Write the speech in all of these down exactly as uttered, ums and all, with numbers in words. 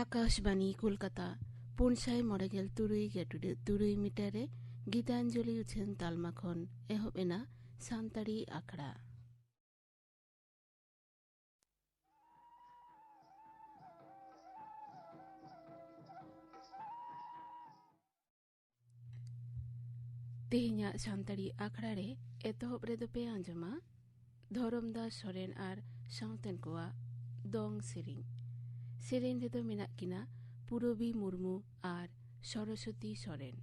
ᱟᱠᱟᱥᱵᱟᱱᱤ ᱠᱳᱞᱠᱟᱛᱟ, ᱯᱩᱱ ᱥᱟᱭ ᱢᱚᱬᱮ ᱜᱮᱞ ᱛᱩᱨᱩᱭ ᱜᱮᱴᱩᱰᱟᱹ ᱛᱩᱨᱩᱭ ᱢᱤᱴᱟᱨ ᱨᱮ ᱜᱤᱛᱟᱧᱡᱚᱞᱤ ᱩᱪᱷᱟᱹᱱ ᱛᱟᱞᱢᱟ ᱠᱷᱚᱱ ᱮᱦᱚᱵ ᱮᱱᱟ ᱥᱟᱱᱛᱟᱲᱤ ᱟᱠᱷᱲᱟ᱾ ᱛᱮᱦᱮᱧᱟᱜ ᱥᱟᱱᱛᱟᱲᱤ ᱟᱠᱷᱲᱟ ᱨᱮ ᱮᱛᱚᱦᱚᱵ ᱨᱮᱫᱚ ᱯᱮ ᱟᱸᱡᱚᱢᱟ ᱫᱷᱚᱨᱚᱢᱫᱟᱥ ᱥᱚᱨᱮᱱ ᱟᱨ ᱥᱟᱶᱛᱮᱱ ᱠᱚᱣᱟᱜ ᱫᱚᱝ ᱥᱮᱨᱮᱧ᱾ ᱥᱮᱨᱮᱧ ᱨᱮᱫᱚ ᱢᱮᱱᱟᱜ ᱠᱤᱱᱟ ᱯᱩᱨᱚᱵᱤ ᱢᱩᱨᱢᱩ ᱟᱨ ᱥᱚᱨᱚᱥᱚᱛᱤ ᱥᱚᱨᱮᱱ᱾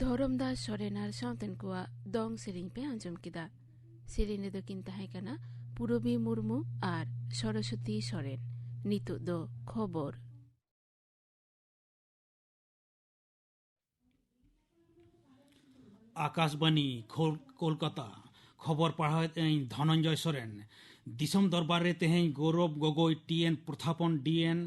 ᱫᱷᱚᱨᱚᱢᱫᱟᱥ ᱥᱚᱨᱮᱱ ᱟᱨ ᱥᱟᱶᱛᱮᱱ ᱠᱚᱣᱟᱜ ᱫᱚᱝ ᱥᱮᱨᱮᱧ ᱯᱮ ᱟᱸᱡᱚᱢ ᱠᱮᱫᱟ᱾ ᱥᱮᱨᱮᱧ ᱨᱮᱫᱚ ᱠᱤᱱ ᱛᱟᱦᱮᱸ ᱠᱟᱱᱟ ᱯᱩᱨᱚᱵᱤ ᱢᱩᱨᱢᱩ ᱟᱨ ᱥᱚᱨᱚᱥᱚᱛᱤ ᱥᱚᱨᱮᱱ᱾ ᱱᱤᱛᱚᱜ ᱫᱚ ᱠᱷᱚᱵᱚᱨ᱾ ᱟᱠᱟᱥᱵᱟᱱᱤ, ᱠᱷᱳᱞ-, ᱠᱳᱞᱠᱟᱛᱟ᱾ ᱠᱷᱚᱵᱚᱨ ᱯᱟᱲᱦᱟᱣᱮᱫ ᱟᱹᱧ ᱫᱷᱚᱱᱚᱱᱡᱚᱭ ᱥᱚᱨᱮᱱ᱾ ᱫᱤᱥᱚᱢ ᱫᱚᱨᱵᱟᱨ ᱨᱮ ᱛᱮᱦᱮᱧ ᱜᱚᱨᱚᱵ ᱜᱚᱜᱚᱭ, ᱴᱤ ᱮᱱ ᱯᱨᱚᱛᱷᱟᱯᱚᱱ, ᱰᱤ ᱮᱱ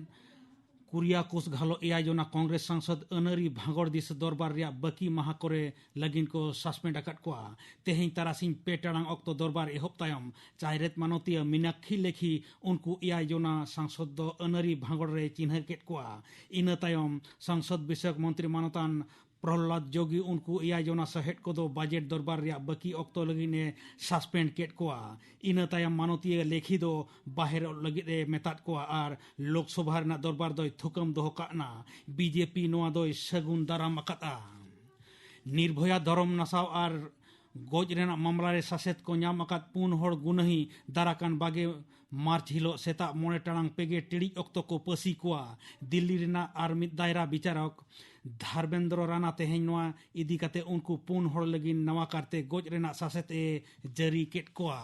ᱠᱩᱨᱤᱭᱟᱠᱳᱥ ᱜᱷᱟᱞᱚ ᱮᱭᱟᱭ ᱡᱚᱱᱟ ᱠᱚᱝᱜᱨᱮᱥ ᱥᱟᱝᱥᱚᱫ ᱟᱹᱱᱟᱹᱨᱤ ᱵᱷᱟᱸᱜᱚᱲ ᱫᱤᱥ ᱫᱚᱨᱵᱟᱨ ᱨᱮᱭᱟᱜ ᱵᱟᱹᱠᱤ ᱢᱟᱦᱟ ᱠᱚᱨᱮ ᱞᱟᱹᱜᱤᱫ ᱠᱚ ᱥᱟᱥᱯᱮᱱᱰ ᱟᱠᱟᱫ ᱠᱚᱣᱟ᱾ ᱛᱮᱦᱮᱧ ᱛᱟᱨᱟᱥᱤᱧ ᱯᱮ ᱴᱟᱲᱟᱝ ᱚᱠᱛᱚ ᱫᱚᱨᱵᱟᱨ ᱮᱦᱚᱵ ᱛᱟᱭᱚᱢ ᱪᱟᱭᱨᱮᱛ ᱢᱟᱱᱚᱛᱤᱭᱟᱹ ᱢᱤᱱᱟᱠᱠᱷᱤ ᱞᱮᱠᱷᱤ ᱩᱱᱠᱩ ᱮᱭᱟᱭ ᱡᱚᱱᱟ ᱥᱟᱝᱥᱚᱫ ᱫᱚ ᱟᱹᱱᱟᱹᱨᱤ ᱵᱷᱟᱸᱜᱚᱲ ᱨᱮ ᱪᱤᱱᱦᱟᱹ ᱠᱮᱫ ᱠᱚᱣᱟ᱾ ᱤᱱᱟᱹ ᱛᱟᱭᱚᱢ ᱥᱟᱝᱥᱚᱫ ᱵᱤᱥᱚᱭᱚᱠ ᱢᱚᱱᱛᱨᱤ ᱢᱟᱱᱚᱛᱟᱱ ᱯᱨᱚᱦᱞᱟᱫ ᱡᱳᱜᱤ ᱩᱱᱠᱩ ᱮᱭᱟᱭ ᱡᱚᱱᱟ ᱥᱚᱦᱮᱫ ᱠᱚᱫᱚ ᱵᱟᱡᱮᱴ ᱫᱚᱨᱵᱟᱨ ᱨᱮᱭᱟᱜ ᱵᱟᱹᱠᱤ ᱚᱠᱛᱚ ᱞᱟᱹᱜᱤᱫ ᱮ ᱥᱟᱥᱯᱮᱱᱰ ᱠᱮᱫ ᱠᱚᱣᱟ᱾ ᱤᱱᱟᱹ ᱛᱟᱭᱚᱢ ᱢᱟᱱᱚᱛᱤᱭᱟᱹ ᱞᱮᱠᱷᱤ ᱫᱚ ᱵᱟᱦᱮᱨᱚᱜ ᱞᱟᱹᱜᱤᱫ ᱮ ᱢᱮᱛᱟᱫ ᱠᱚᱣᱟ ᱟᱨ ᱞᱳᱠᱥᱚᱵᱷᱟ ᱨᱮᱱᱟᱜ ᱫᱚᱨᱵᱟᱨ ᱫᱚᱭ ᱛᱷᱩᱠᱟᱹᱢ ᱫᱚᱦᱚ ᱠᱟᱜ ᱱᱟ᱾ ᱵᱤ ᱡᱮ ᱯᱤ ᱱᱚᱣᱟ ᱫᱚᱭ ᱥᱟᱹᱜᱩᱱ ᱫᱟᱨᱟᱢ ᱟᱠᱟᱫᱼᱟ᱾ ᱱᱤᱨᱵᱷᱚᱭᱟ ᱫᱷᱚᱨᱚᱢ ᱱᱟᱥᱟᱣ ᱟᱨ ᱜᱚᱡ ᱨᱮᱱᱟᱜ ᱢᱟᱢᱞᱟ ᱨᱮ ᱥᱟᱥᱮᱛ ᱠᱚ ᱧᱟᱢ ᱟᱠᱟᱫ ᱯᱩᱱ ᱦᱚᱲ ᱜᱩᱱᱟᱹᱦᱤ ᱫᱟᱨᱟᱠᱟᱱ ᱵᱟᱜᱮ ᱢᱟᱨᱪ ᱦᱤᱞᱳᱜ ᱥᱮᱛᱟᱜ ᱢᱚᱬᱮ ᱴᱟᱲᱟᱝ ᱯᱮᱜᱮ ᱴᱤᱲᱤᱡ ᱚᱠᱛᱚ ᱠᱚ ᱯᱟᱹᱥᱤ ᱠᱚᱣᱟ᱾ ᱫᱤᱞᱞᱤ ᱨᱮᱱᱟᱜ ᱟᱨ ᱢᱤᱫ ᱫᱟᱭᱨᱟ ᱵᱤᱪᱟᱨᱚᱠ ᱫᱷᱟᱨᱵᱮᱱᱫᱨᱚ ᱨᱟᱱᱟ ᱛᱮᱦᱮᱧ ᱱᱚᱣᱟ ᱤᱫᱤ ᱠᱟᱛᱮ ᱩᱱᱠᱩ ᱯᱩᱱ ᱦᱚᱲ ᱞᱟᱹᱜᱤᱫ ᱱᱟᱣᱟ ᱠᱟᱨᱛᱮ ᱜᱚᱡ ᱨᱮᱱᱟᱜ ᱥᱟᱥᱮᱛ ᱮ ᱡᱟᱹᱨᱤ ᱠᱮᱫ ᱠᱚᱣᱟ᱾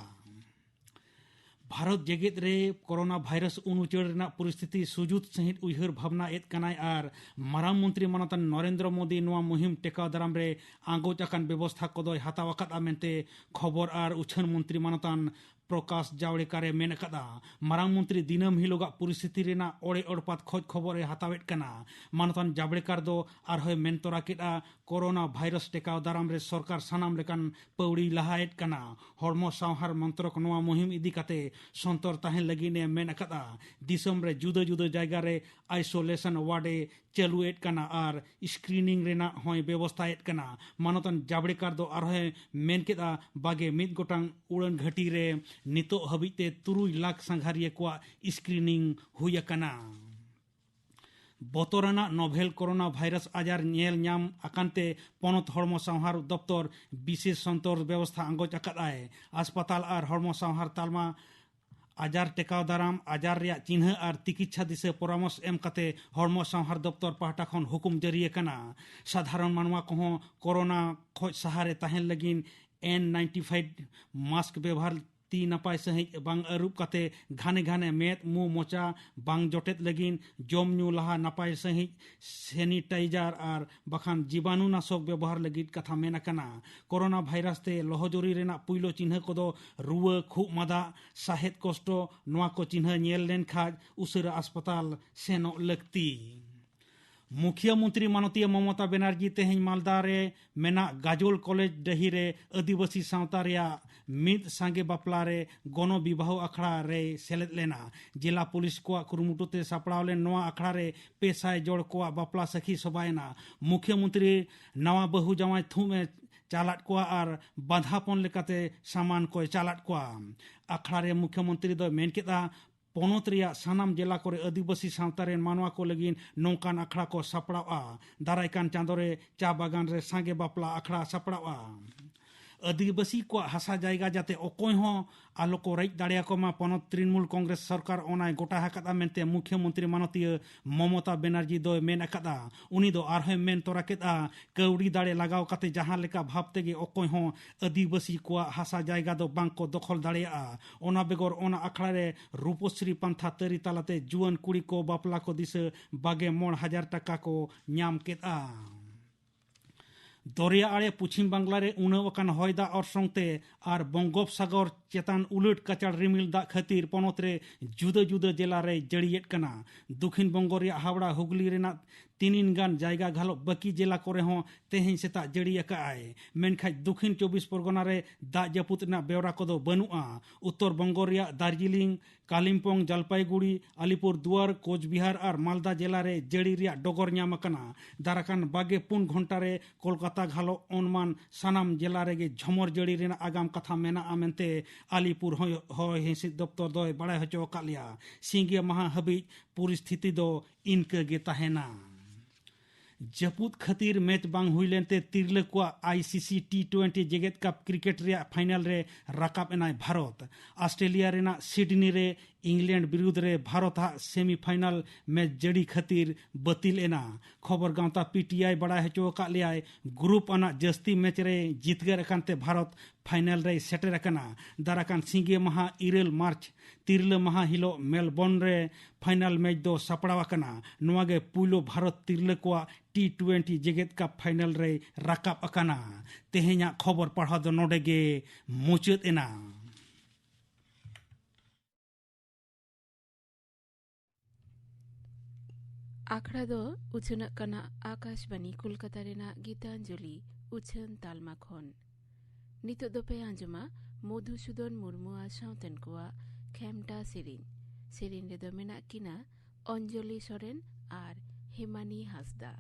ᱵᱷᱟᱨᱚᱛ ᱡᱮᱜᱮᱛ ᱨᱮ ᱠᱳᱨᱳᱱᱟ ᱵᱷᱟᱭᱨᱟᱥ ᱩᱱᱩᱪᱟᱹᱲ ᱨᱮᱱᱟᱜ ᱯᱚᱨᱤᱥᱛᱷᱤᱛᱤ ᱥᱩᱡᱩᱛ ᱥᱟᱺᱦᱤᱡ ᱩᱭᱦᱟᱹᱨ ᱵᱷᱟᱵᱽᱱᱟ ᱮᱫ ᱠᱟᱱᱟᱭ ᱟᱨ ᱢᱟᱨᱟᱝ ᱢᱚᱱᱛᱨᱤ ᱢᱟᱱᱚᱛᱟᱱ ᱱᱚᱨᱮᱱᱫᱨᱚ ᱢᱳᱫᱤ ᱱᱚᱣᱟ ᱢᱩᱦᱤᱢ ᱴᱮᱠᱟᱣ ᱫᱟᱨᱟᱢ ᱨᱮ ᱟᱸᱜᱚᱪ ᱟᱠᱟᱱ ᱵᱮᱵᱚᱥᱛᱷᱟ ᱠᱚᱫᱚᱭ ᱦᱟᱛᱟᱣ ᱟᱠᱟᱫᱼᱟ ᱢᱮᱱᱛᱮ ᱠᱷᱚᱵᱚᱨ ᱟᱨ ᱩᱪᱷᱟᱹᱱ ᱢᱚᱱᱛᱨᱤ ᱢᱟᱱᱚᱛᱟᱱ ᱯᱨᱚᱠᱟᱥ ᱡᱟᱣᱲᱮᱠᱟᱨ ᱮ ᱢᱮᱱ ᱟᱠᱟᱫᱼᱟ᱾ ᱢᱟᱨᱟᱝ ᱢᱚᱱᱛᱨᱤ ᱫᱤᱱᱟᱹᱢ ᱦᱤᱞᱳᱜᱟᱜ ᱯᱚᱨᱤᱥᱛᱷᱤᱛᱤ ᱨᱮᱱᱟᱜ ᱚᱲᱮ ᱚᱲᱯᱟᱛ ᱠᱷᱚᱡᱽ ᱠᱷᱚᱵᱚᱨ ᱮ ᱦᱟᱛᱟᱣᱮᱫ ᱠᱟᱱᱟ᱾ ᱢᱟᱱᱚᱛᱟᱱ ᱡᱟᱵᱲᱮᱠᱟᱨ ᱫᱚ ᱟᱨᱦᱚᱸᱭ ᱢᱮᱱ ᱛᱚᱨᱟ ᱠᱮᱫᱼᱟ, ᱠᱳᱨᱳᱱᱟ ᱵᱷᱟᱭᱨᱟᱥ ᱴᱮᱠᱟᱣ ᱫᱟᱨᱟᱢ ᱨᱮ ᱥᱚᱨᱠᱟᱨ ᱥᱟᱱᱟᱢ ᱞᱮᱠᱟᱱ ᱯᱟᱹᱣᱲᱤᱭ ᱞᱟᱦᱟᱭᱮᱫ ᱠᱟᱱᱟ᱾ ᱦᱚᱲᱢᱚ ᱥᱟᱶᱦᱟᱨ ᱢᱚᱱᱛᱨᱚᱠ ᱱᱚᱣᱟ ᱢᱩᱦᱤᱢ ᱤᱫᱤ ᱠᱟᱛᱮ ᱥᱚᱱᱛᱚᱨ ᱛᱟᱦᱮᱱ ᱞᱟᱹᱜᱤᱫ ᱮ ᱢᱮᱱ ᱟᱠᱟᱫᱼᱟ᱾ ᱫᱤᱥᱚᱢ ᱨᱮ ᱡᱩᱫᱟᱹ ᱡᱩᱫᱟᱹ ᱡᱟᱭᱜᱟ ᱨᱮ ᱟᱭᱥᱳᱞᱮᱥᱚᱱ ᱣᱟᱨᱰ ᱮ ᱪᱟᱹᱞᱩᱭᱮᱫ ᱠᱟᱱᱟ ᱟᱨ ᱥᱠᱨᱤᱱᱤᱝ ᱨᱮᱱᱟᱜ ᱦᱚᱸᱭ ᱵᱮᱵᱚᱥᱛᱷᱟᱭᱮᱫ ᱠᱟᱱᱟ᱾ ᱢᱟᱱᱚᱛᱟᱱ ᱡᱟᱵᱲᱮᱠᱟᱨ ᱫᱚ ᱟᱨᱦᱚᱸᱭ ᱢᱮᱱ ᱠᱮᱫᱼᱟ, ᱵᱟᱜᱮ ᱢᱤᱫ ᱜᱚᱴᱟᱝ ᱩᱲᱟᱹᱱ ᱜᱷᱟᱹᱴᱤ ᱨᱮ ᱱᱤᱛᱚᱜ ᱦᱟᱹᱵᱤᱡ ᱛᱮ ᱛᱩᱨᱩᱭ ᱞᱟᱠᱷ ᱥᱟᱸᱜᱷᱟᱨᱤᱭᱟᱹ ᱠᱚᱣᱟᱜ ᱥᱠᱨᱤᱱᱤᱝ ᱦᱩᱭ ᱟᱠᱟᱱᱟ᱾ ᱵᱚᱛᱚᱨᱟᱱᱟᱜ ᱱᱚᱵᱷᱮᱞ ᱠᱳᱨᱳᱱᱟ ᱵᱷᱟᱭᱨᱟᱥ ᱟᱡᱟᱨ ᱧᱮᱞ ᱧᱟᱢ ᱟᱠᱟᱱ ᱛᱮ ᱯᱚᱱᱚᱛ ᱦᱚᱲᱢᱚ ᱥᱟᱶᱦᱟᱨ ᱫᱚᱯᱛᱚᱨ ᱵᱤᱥᱮᱥ ᱥᱚᱱᱛᱚᱨ ᱵᱮᱵᱚᱥᱛᱷᱟ ᱟᱸᱜᱚᱪ ᱟᱠᱟᱫ ᱟᱭ᱾ ᱦᱟᱥᱯᱟᱛᱟᱞ ᱟᱨ ᱦᱚᱲᱢᱚ ᱥᱟᱶᱦᱟᱨ ᱛᱟᱞᱢᱟ ᱟᱡᱟᱨ ᱴᱮᱠᱟᱣ ᱫᱟᱨᱟᱢ, ᱟᱡᱟᱨ ᱨᱮᱭᱟᱜ ᱪᱤᱱᱦᱟᱹ ᱟᱨ ᱛᱤᱠᱤᱪᱪᱷᱟ ᱫᱤᱥᱟᱹ ᱯᱚᱨᱟᱢᱚᱥ ᱮᱢ ᱠᱟᱛᱮ ᱦᱚᱲᱢᱚ ᱥᱟᱶᱦᱟᱨ ᱫᱚᱯᱛᱚᱨ ᱯᱟᱦᱴᱟ ᱠᱷᱚᱱ ᱦᱩᱠᱩᱢ ᱡᱟᱹᱨᱤ ᱟᱠᱟᱱᱟ᱾ ᱥᱟᱫᱷᱟᱨᱚᱱ ᱢᱟᱱᱣᱟ ᱠᱚᱦᱚᱸ ᱠᱳᱨᱳᱱᱟ ᱠᱷᱚᱱ ᱥᱟᱦᱟᱨᱮ ᱛᱟᱦᱮᱱ ᱞᱟᱹᱜᱤᱫ ᱮᱱ ᱱᱟᱭᱤᱱᱴᱤ ᱯᱷᱟᱭᱤᱵᱷ ᱢᱟᱥᱠ ᱵᱮᱵᱚᱦᱟᱨ, ᱛᱤ ᱱᱟᱯᱟᱭ ᱥᱟᱺᱦᱤᱡ ᱵᱟᱝ ᱟᱹᱨᱩᱵ ᱠᱟᱛᱮ ᱜᱷᱟᱱᱮ ᱜᱷᱟᱱᱮ ᱢᱮᱫ, ᱢᱩ, ᱢᱚᱪᱟ ᱵᱟᱝ ᱡᱚᱴᱮᱫ ᱞᱟᱹᱜᱤᱫ, ᱡᱚᱢ ᱧᱩ ᱞᱟᱦᱟ ᱱᱟᱯᱟᱭ ᱥᱟᱺᱦᱤᱡ ᱥᱮᱱᱤᱴᱟᱭᱡᱟᱨ ᱟᱨ ᱵᱟᱠᱷᱟᱱ ᱡᱤᱵᱟᱱᱩᱱᱟᱥᱚᱠ ᱵᱮᱵᱚᱦᱟᱨ ᱞᱟᱹᱜᱤᱫ ᱠᱟᱛᱷᱟ ᱢᱮᱱ ᱟᱠᱟᱱᱟ᱾ ᱠᱳᱨᱳᱱᱟ ᱵᱷᱟᱭᱨᱟᱥ ᱛᱮ ᱞᱚᱦᱚᱡᱩᱨᱤ ᱨᱮᱱᱟᱜ ᱯᱩᱭᱞᱩ ᱪᱤᱱᱦᱟᱹ ᱠᱚᱫᱚ ᱨᱩᱣᱟᱹ, ᱠᱷᱩᱜ ᱢᱟᱫᱟ, ᱥᱟᱦᱮᱫ ᱠᱚᱥᱴᱚ, ᱱᱚᱣᱟ ᱠᱚ ᱪᱤᱱᱦᱟᱹ ᱧᱮᱞ ᱞᱮᱱ ᱠᱷᱟᱡ ᱩᱥᱟᱹᱨᱟ ᱟᱥᱯᱟᱛᱟᱞ ᱥᱮᱱᱚᱜ ᱞᱟᱹᱠᱛᱤ᱾ ᱢᱩᱠᱷᱤᱭᱟᱹ ᱢᱚᱱᱛᱨᱤ ᱢᱟᱱᱚᱛᱤᱭᱟᱹ ᱢᱚᱢᱚᱛᱟ ᱵᱮᱱᱟᱨᱡᱤ ᱛᱮᱦᱮᱧ ᱢᱟᱞᱫᱟ ᱨᱮ ᱢᱮᱱᱟᱜ ᱜᱟᱡᱚᱞ ᱠᱚᱞᱮᱡᱽ ᱰᱟᱹᱦᱤ ᱨᱮ ᱟᱹᱫᱤᱵᱟᱹᱥᱤ ᱥᱟᱶᱛᱟ ᱨᱮᱭᱟᱜ ᱢᱤᱫ ᱥᱟᱸᱜᱮ ᱵᱟᱯᱞᱟ ᱨᱮ ᱜᱚᱱᱚ ᱵᱤᱵᱟᱦᱚ ᱟᱠᱷᱲᱟ ᱨᱮᱭ ᱥᱮᱞᱮᱫ ᱞᱮᱱᱟ᱾ ᱡᱮᱞᱟ ᱯᱩᱞᱤᱥ ᱠᱚᱣᱟᱜ ᱠᱩᱨᱩᱢᱩᱴᱩ ᱛᱮ ᱥᱟᱯᱲᱟᱣ ᱞᱮᱱ ᱱᱚᱣᱟ ᱟᱠᱷᱲᱟ ᱨᱮ ᱯᱮ ᱥᱟᱭ ᱡᱚᱲ ᱠᱚᱣᱟᱜ ᱵᱟᱯᱞᱟ ᱥᱟᱹᱠᱷᱤ ᱥᱚᱵᱷᱟᱭᱮᱱᱟ᱾ ᱢᱩᱠᱷᱤᱭᱟᱹ ᱢᱚᱱᱛᱨᱤ ᱱᱟᱣᱟ ᱵᱟᱹᱦᱩ ᱡᱟᱶᱟᱭ ᱛᱷᱩᱢ ᱮ ᱪᱟᱞᱟᱫ ᱠᱚᱣᱟ ᱟᱨ ᱵᱟᱸᱫᱷᱟᱯᱚᱱ ᱞᱮᱠᱟᱛᱮ ᱥᱟᱢᱟᱱ ᱠᱚᱭ ᱪᱟᱞᱟᱫ ᱠᱚᱣᱟ᱾ ᱟᱠᱷᱲᱟ ᱨᱮ ᱢᱩᱠᱷᱤᱭᱟᱹ ᱢᱚᱱᱛᱨᱤ ᱫᱚᱭ ᱢᱮᱱ ᱠᱮᱫᱟ, ᱯᱚᱱᱚᱛ ᱨᱮᱭᱟᱜ ᱥᱟᱱᱟᱢ ᱡᱮᱞᱟ ᱠᱚᱨᱮ ᱟᱹᱫᱤᱵᱟᱹᱥᱤ ᱥᱟᱶᱛᱟ ᱨᱮᱱ ᱢᱟᱱᱣᱟ ᱠᱚ ᱞᱟᱹᱜᱤᱫ ᱱᱚᱝᱠᱟᱱ ᱟᱠᱷᱲᱟ ᱠᱚ ᱥᱟᱯᱲᱟᱣᱜᱼᱟ᱾ ᱫᱟᱨᱟᱭ ᱠᱟᱱ ᱪᱟᱸᱫᱳ ᱨᱮ ᱪᱟ ᱵᱟᱜᱟᱱ ᱨᱮ ᱥᱟᱸᱜᱮ ᱵᱟᱯᱞᱟ ᱟᱠᱷᱲᱟ ᱥᱟᱯᱲᱟᱣᱜᱼᱟ᱾ ᱟᱹᱫᱤᱵᱟᱹᱥᱤ ᱠᱚᱣᱟᱜ ᱦᱟᱥᱟ ᱡᱟᱭᱜᱟ ᱡᱟᱛᱮ ᱚᱠᱚᱭ ᱦᱚᱸ ᱟᱞᱚ ᱠᱚ ᱨᱮᱡ ᱫᱟᱲᱮᱭᱟᱠᱚ ᱢᱟ, ᱯᱚᱱᱚᱛ ᱛᱨᱤᱱᱢᱩᱞ ᱠᱚᱝᱜᱨᱮᱥ ᱥᱚᱨᱠᱟᱨ ᱚᱱᱟᱭ ᱜᱚᱴᱟ ᱟᱠᱟᱫᱼᱟ ᱢᱮᱱᱛᱮ ᱢᱩᱠᱷᱭᱟᱹ ᱢᱚᱱᱛᱨᱤ ᱢᱟᱱᱚᱛᱤᱭᱟᱹ ᱢᱚᱢᱚᱛᱟ ᱵᱮᱱᱟᱨᱡᱤ ᱫᱚᱭ ᱢᱮᱱ ᱟᱠᱟᱫᱼᱟ᱾ ᱩᱱᱤ ᱫᱚ ᱟᱨᱦᱚᱸᱭ ᱢᱮᱱ ᱛᱚᱨᱟ ᱠᱮᱫᱼᱟ, ᱠᱟᱹᱣᱰᱤ ᱫᱟᱲᱮ ᱞᱟᱜᱟᱣ ᱠᱟᱛᱮ ᱡᱟᱦᱟᱸ ᱞᱮᱠᱟ ᱵᱷᱟᱵᱽ ᱛᱮᱜᱮ ᱚᱠᱚᱭ ᱦᱚᱸ ᱟᱹᱫᱤᱵᱟᱹᱥᱤ ᱠᱚᱣᱟᱜ ᱦᱟᱥᱟ ᱡᱟᱭᱜᱟ ᱫᱚ ᱵᱟᱝ ᱠᱚ ᱫᱚᱠᱷᱚᱞ ᱫᱟᱲᱮᱭᱟᱜᱼᱟ᱾ ᱚᱱᱟ ᱵᱮᱜᱚᱨ ᱚᱱᱟ ᱟᱠᱷᱲᱟ ᱨᱮ ᱨᱩᱯᱚᱥᱨᱤ ᱯᱟᱱᱛᱷᱟ ᱛᱟᱹᱨᱤ ᱛᱟᱞᱟᱛᱮ ᱡᱩᱣᱟᱹᱱ ᱠᱩᱲᱤ ᱠᱚ ᱵᱟᱯᱞᱟ ᱠᱚ ᱫᱤᱥᱟᱹ ᱵᱟᱜᱮ ᱢᱚᱬ ᱦᱟᱡᱟᱨ ᱴᱟᱠᱟ ᱠᱚ ᱧᱟᱢ ᱠᱮᱫᱼᱟ᱾ ᱫᱚᱨᱭᱟ ᱟᱲᱮ ᱯᱚᱪᱷᱤᱢ ᱵᱟᱝᱞᱟ ᱨᱮ ᱩᱱᱟᱹᱣ ᱟᱠᱟᱱ ᱦᱚᱭ ᱫᱟᱜ ᱚᱨᱥᱚᱝ ᱛᱮ ᱟᱨ ᱵᱚᱝᱜᱳᱯᱥᱟᱜᱚᱨ ᱪᱮᱛᱟᱱ ᱩᱞᱟᱹᱴ ᱠᱟᱪᱟᱲ ᱨᱤᱢᱤᱞ ᱫᱟᱜ ᱠᱷᱟᱹᱛᱤᱨ ᱯᱚᱱᱚᱛ ᱨᱮ ᱡᱩᱫᱟᱹ ᱡᱩᱫᱟᱹ ᱡᱮᱞᱟ ᱨᱮᱭ ᱡᱟᱹᱲᱤᱭᱮᱫ ᱠᱟᱱᱟ᱾ ᱫᱚᱠᱷᱤᱱ ᱵᱚᱝᱜᱚ ᱨᱮᱭᱟᱜ ᱦᱟᱣᱲᱟ ᱦᱩᱜᱽᱞᱤ ᱨᱮᱱᱟᱜ ᱛᱤᱱᱤᱱ ᱜᱟᱱ ᱡᱟᱭᱜᱟ ᱜᱷᱟᱞᱚᱜ ᱵᱟᱹᱠᱤ ᱡᱮᱞᱟ ᱠᱚᱨᱮ ᱦᱚᱸ ᱛᱮᱦᱮᱧ ᱥᱮᱛᱟᱜ ᱡᱟᱹᱲᱤ ᱟᱠᱟᱫᱼᱟᱭ᱾ ᱢᱮᱱᱠᱷᱟᱱ ᱫᱚᱠᱷᱤᱱ ᱪᱚᱵᱵᱤᱥ ᱯᱚᱨᱜᱚᱱᱟ ᱨᱮ ᱫᱟᱜ ᱡᱟᱹᱯᱩᱫ ᱨᱮᱱᱟᱜ ᱵᱮᱣᱨᱟ ᱠᱚᱫᱚ ᱵᱟᱹᱱᱩᱜᱼᱟ᱾ ᱩᱛᱛᱚᱨ ᱵᱚᱝᱜᱚ ᱨᱮᱭᱟᱜ ᱫᱟᱨᱡᱤᱞᱤᱝ, ᱠᱟᱞᱤᱢᱯᱚᱝ, ᱡᱟᱞᱯᱟᱭᱜᱩᱲᱤ, ᱟᱞᱤᱯᱩᱨ ᱫᱩᱣᱟᱨ, ᱠᱳᱪᱵᱤᱦᱟᱨ ᱟᱨ ᱢᱟᱞᱫᱟ ᱡᱮᱞᱟ ᱨᱮ ᱡᱟᱹᱲᱤ ᱨᱮᱭᱟᱜ ᱰᱚᱜᱚᱨ ᱧᱟᱢ ᱟᱠᱟᱱᱟ᱾ ᱫᱟᱨᱟᱠᱟᱱ ᱵᱟᱜᱮ ᱯᱩᱱ ᱜᱷᱚᱱᱴᱟ ᱨᱮ ᱠᱳᱞᱠᱟᱛᱟ ᱜᱷᱟᱞᱚᱜ ᱚᱱᱢᱟᱱ ᱥᱟᱱᱟᱢ ᱡᱮᱞᱟ ᱨᱮᱜᱮ ᱡᱷᱚᱢᱚᱨ ᱡᱟᱹᱲᱤ ᱨᱮᱱᱟᱜ ᱟᱜᱟᱢ ᱠᱟᱛᱷᱟ ᱢᱮᱱᱟᱜᱼᱟ ᱢᱮᱱᱛᱮ ᱟᱞᱤᱯᱩᱨ ᱦᱚᱭ, ᱦᱚᱭ ᱦᱤᱸᱥᱤᱫ ᱫᱚᱯᱛᱚᱨ ᱫᱚᱭ ᱵᱟᱲᱟᱭ ᱦᱚᱪᱚ ᱟᱠᱟᱫ ᱞᱮᱭᱟ᱾ ᱥᱤᱸᱜᱮ ᱢᱟᱦᱟ ᱦᱟᱹᱵᱤᱡ ᱯᱚᱨᱤᱥᱛᱷᱤᱛᱤ ᱫᱚ ᱤᱱᱠᱟᱹ ᱜᱮ ᱛᱟᱦᱮᱱᱟ᱾ ᱡᱟᱹᱯᱩᱫ ᱠᱷᱟᱹᱛᱤᱨ ᱢᱮᱪ ᱵᱟᱝ ᱦᱩᱭ ᱞᱮᱱᱛᱮ ᱛᱤᱨᱞᱟᱹ ᱠᱚᱣᱟᱜ ᱟᱭᱥᱤᱥᱤ ᱴᱤ ᱴᱩᱭᱮᱱᱴᱤ ᱡᱮᱜᱮᱛ ᱠᱟᱯ ᱠᱨᱤᱠᱮᱴ ᱨᱮᱭᱟᱜ ᱯᱷᱟᱭᱱᱟᱞ ᱨᱮ ᱨᱟᱠᱟᱵ ᱮᱱᱟᱭ ᱵᱷᱟᱨᱚᱛ᱾ ᱚᱥᱴᱨᱮᱞᱤᱭᱟ ᱨᱮᱱᱟᱜ ᱥᱤᱰᱱᱤ ᱨᱮ ᱤᱝᱞᱮᱱᱰ ᱵᱤᱨᱩᱫᱽ ᱨᱮ ᱵᱷᱟᱨᱚᱛ ᱟᱜ ᱥᱮᱢᱤᱯᱷᱟᱭᱱᱟᱞ ᱢᱮᱪ ᱡᱟᱹᱲᱤ ᱠᱷᱟᱹᱛᱤᱨ ᱵᱟᱹᱛᱤᱞ ᱮᱱᱟ᱾ ᱠᱷᱚᱵᱚᱨ ᱜᱟᱶᱛᱟ ᱯᱤᱴᱤᱟᱭ ᱵᱟᱲᱟᱭ ᱦᱚᱪᱚ ᱟᱠᱟᱫ ᱞᱮᱭᱟᱭ, ᱜᱨᱩᱯ ᱟᱱᱟᱜ ᱡᱟᱹᱥᱛᱤ ᱢᱮᱪ ᱨᱮ ᱡᱤᱛᱠᱟᱹᱨ ᱟᱠᱟᱱ ᱛᱮ ᱵᱷᱟᱨᱚᱛ ᱯᱷᱟᱭᱱᱟᱞ ᱨᱮᱭ ᱥᱮᱴᱮᱨ ᱟᱠᱟᱱᱟ᱾ ᱫᱟᱨᱟᱠᱟᱱ ᱥᱤᱸᱜᱮ ᱢᱟᱦᱟ ᱤᱨᱟᱹᱞ ᱢᱟᱨᱪ ᱛᱤᱨᱞᱟᱹ ᱢᱟᱦᱟ ᱦᱤᱞᱳᱜ ᱢᱮᱞᱵᱚᱨᱱ ᱨᱮ ᱯᱷᱟᱭᱱᱟᱞ ᱢᱮᱪ ᱫᱚ ᱥᱟᱯᱲᱟᱣ ᱟᱠᱟᱱᱟ᱾ ᱱᱚᱣᱟ ᱜᱮ ᱯᱩᱭᱞᱩ ᱵᱷᱟᱨᱚᱛ ᱛᱤᱨᱞᱟᱹ ᱠᱚᱣᱟᱜ ᱴᱤ ᱴᱩᱭᱮᱱᱴᱤ ᱡᱮᱜᱮᱛ ᱠᱟᱯ ᱯᱷᱟᱭᱱᱟᱞ ᱨᱮᱭ ᱨᱟᱠᱟᱵ ᱟᱠᱟᱱᱟ᱾ ᱛᱮᱦᱮᱧᱟᱜ ᱠᱷᱚᱵᱚᱨ ᱯᱟᱲᱦᱟᱣ ᱫᱚ ᱱᱚᱰᱮ ᱜᱮ ᱢᱩᱪᱟᱹᱫ ᱮᱱᱟ᱾ ᱟᱠᱷᱲᱟ ᱫᱚ ᱩᱪᱷᱟᱹᱱᱚᱜ ᱠᱟᱱᱟ ᱟᱠᱟᱥᱵᱟᱱᱤ ᱠᱳᱞᱠᱟᱛᱟ ᱨᱮᱱᱟᱜ ᱜᱤᱛᱟᱧᱡᱚᱞᱤ ᱩᱪᱷᱟᱹᱱ ᱛᱟᱞᱢᱟ ᱠᱷᱚᱱ᱾ ᱱᱤᱛᱚᱜ ᱫᱚᱯᱮ ᱟᱸᱡᱚᱢᱟ ᱢᱚᱫᱷᱩᱥᱩᱫᱚᱱ ᱢᱩᱨᱢᱩ ᱟᱨ ᱥᱟᱶᱛᱮᱱ ᱠᱚᱣᱟᱜ ᱠᱷᱮᱢᱴᱟ ᱥᱮᱨᱮᱧ᱾ ᱥᱮᱨᱮᱧ ᱨᱮᱫᱚ ᱢᱮᱱᱟᱜ ᱠᱤᱱᱟ ᱚᱧᱡᱚᱞᱤ ᱥᱚᱨᱮᱱ ᱟᱨ ᱦᱮᱢᱟᱱᱤ ᱦᱟᱸᱥᱫᱟ᱾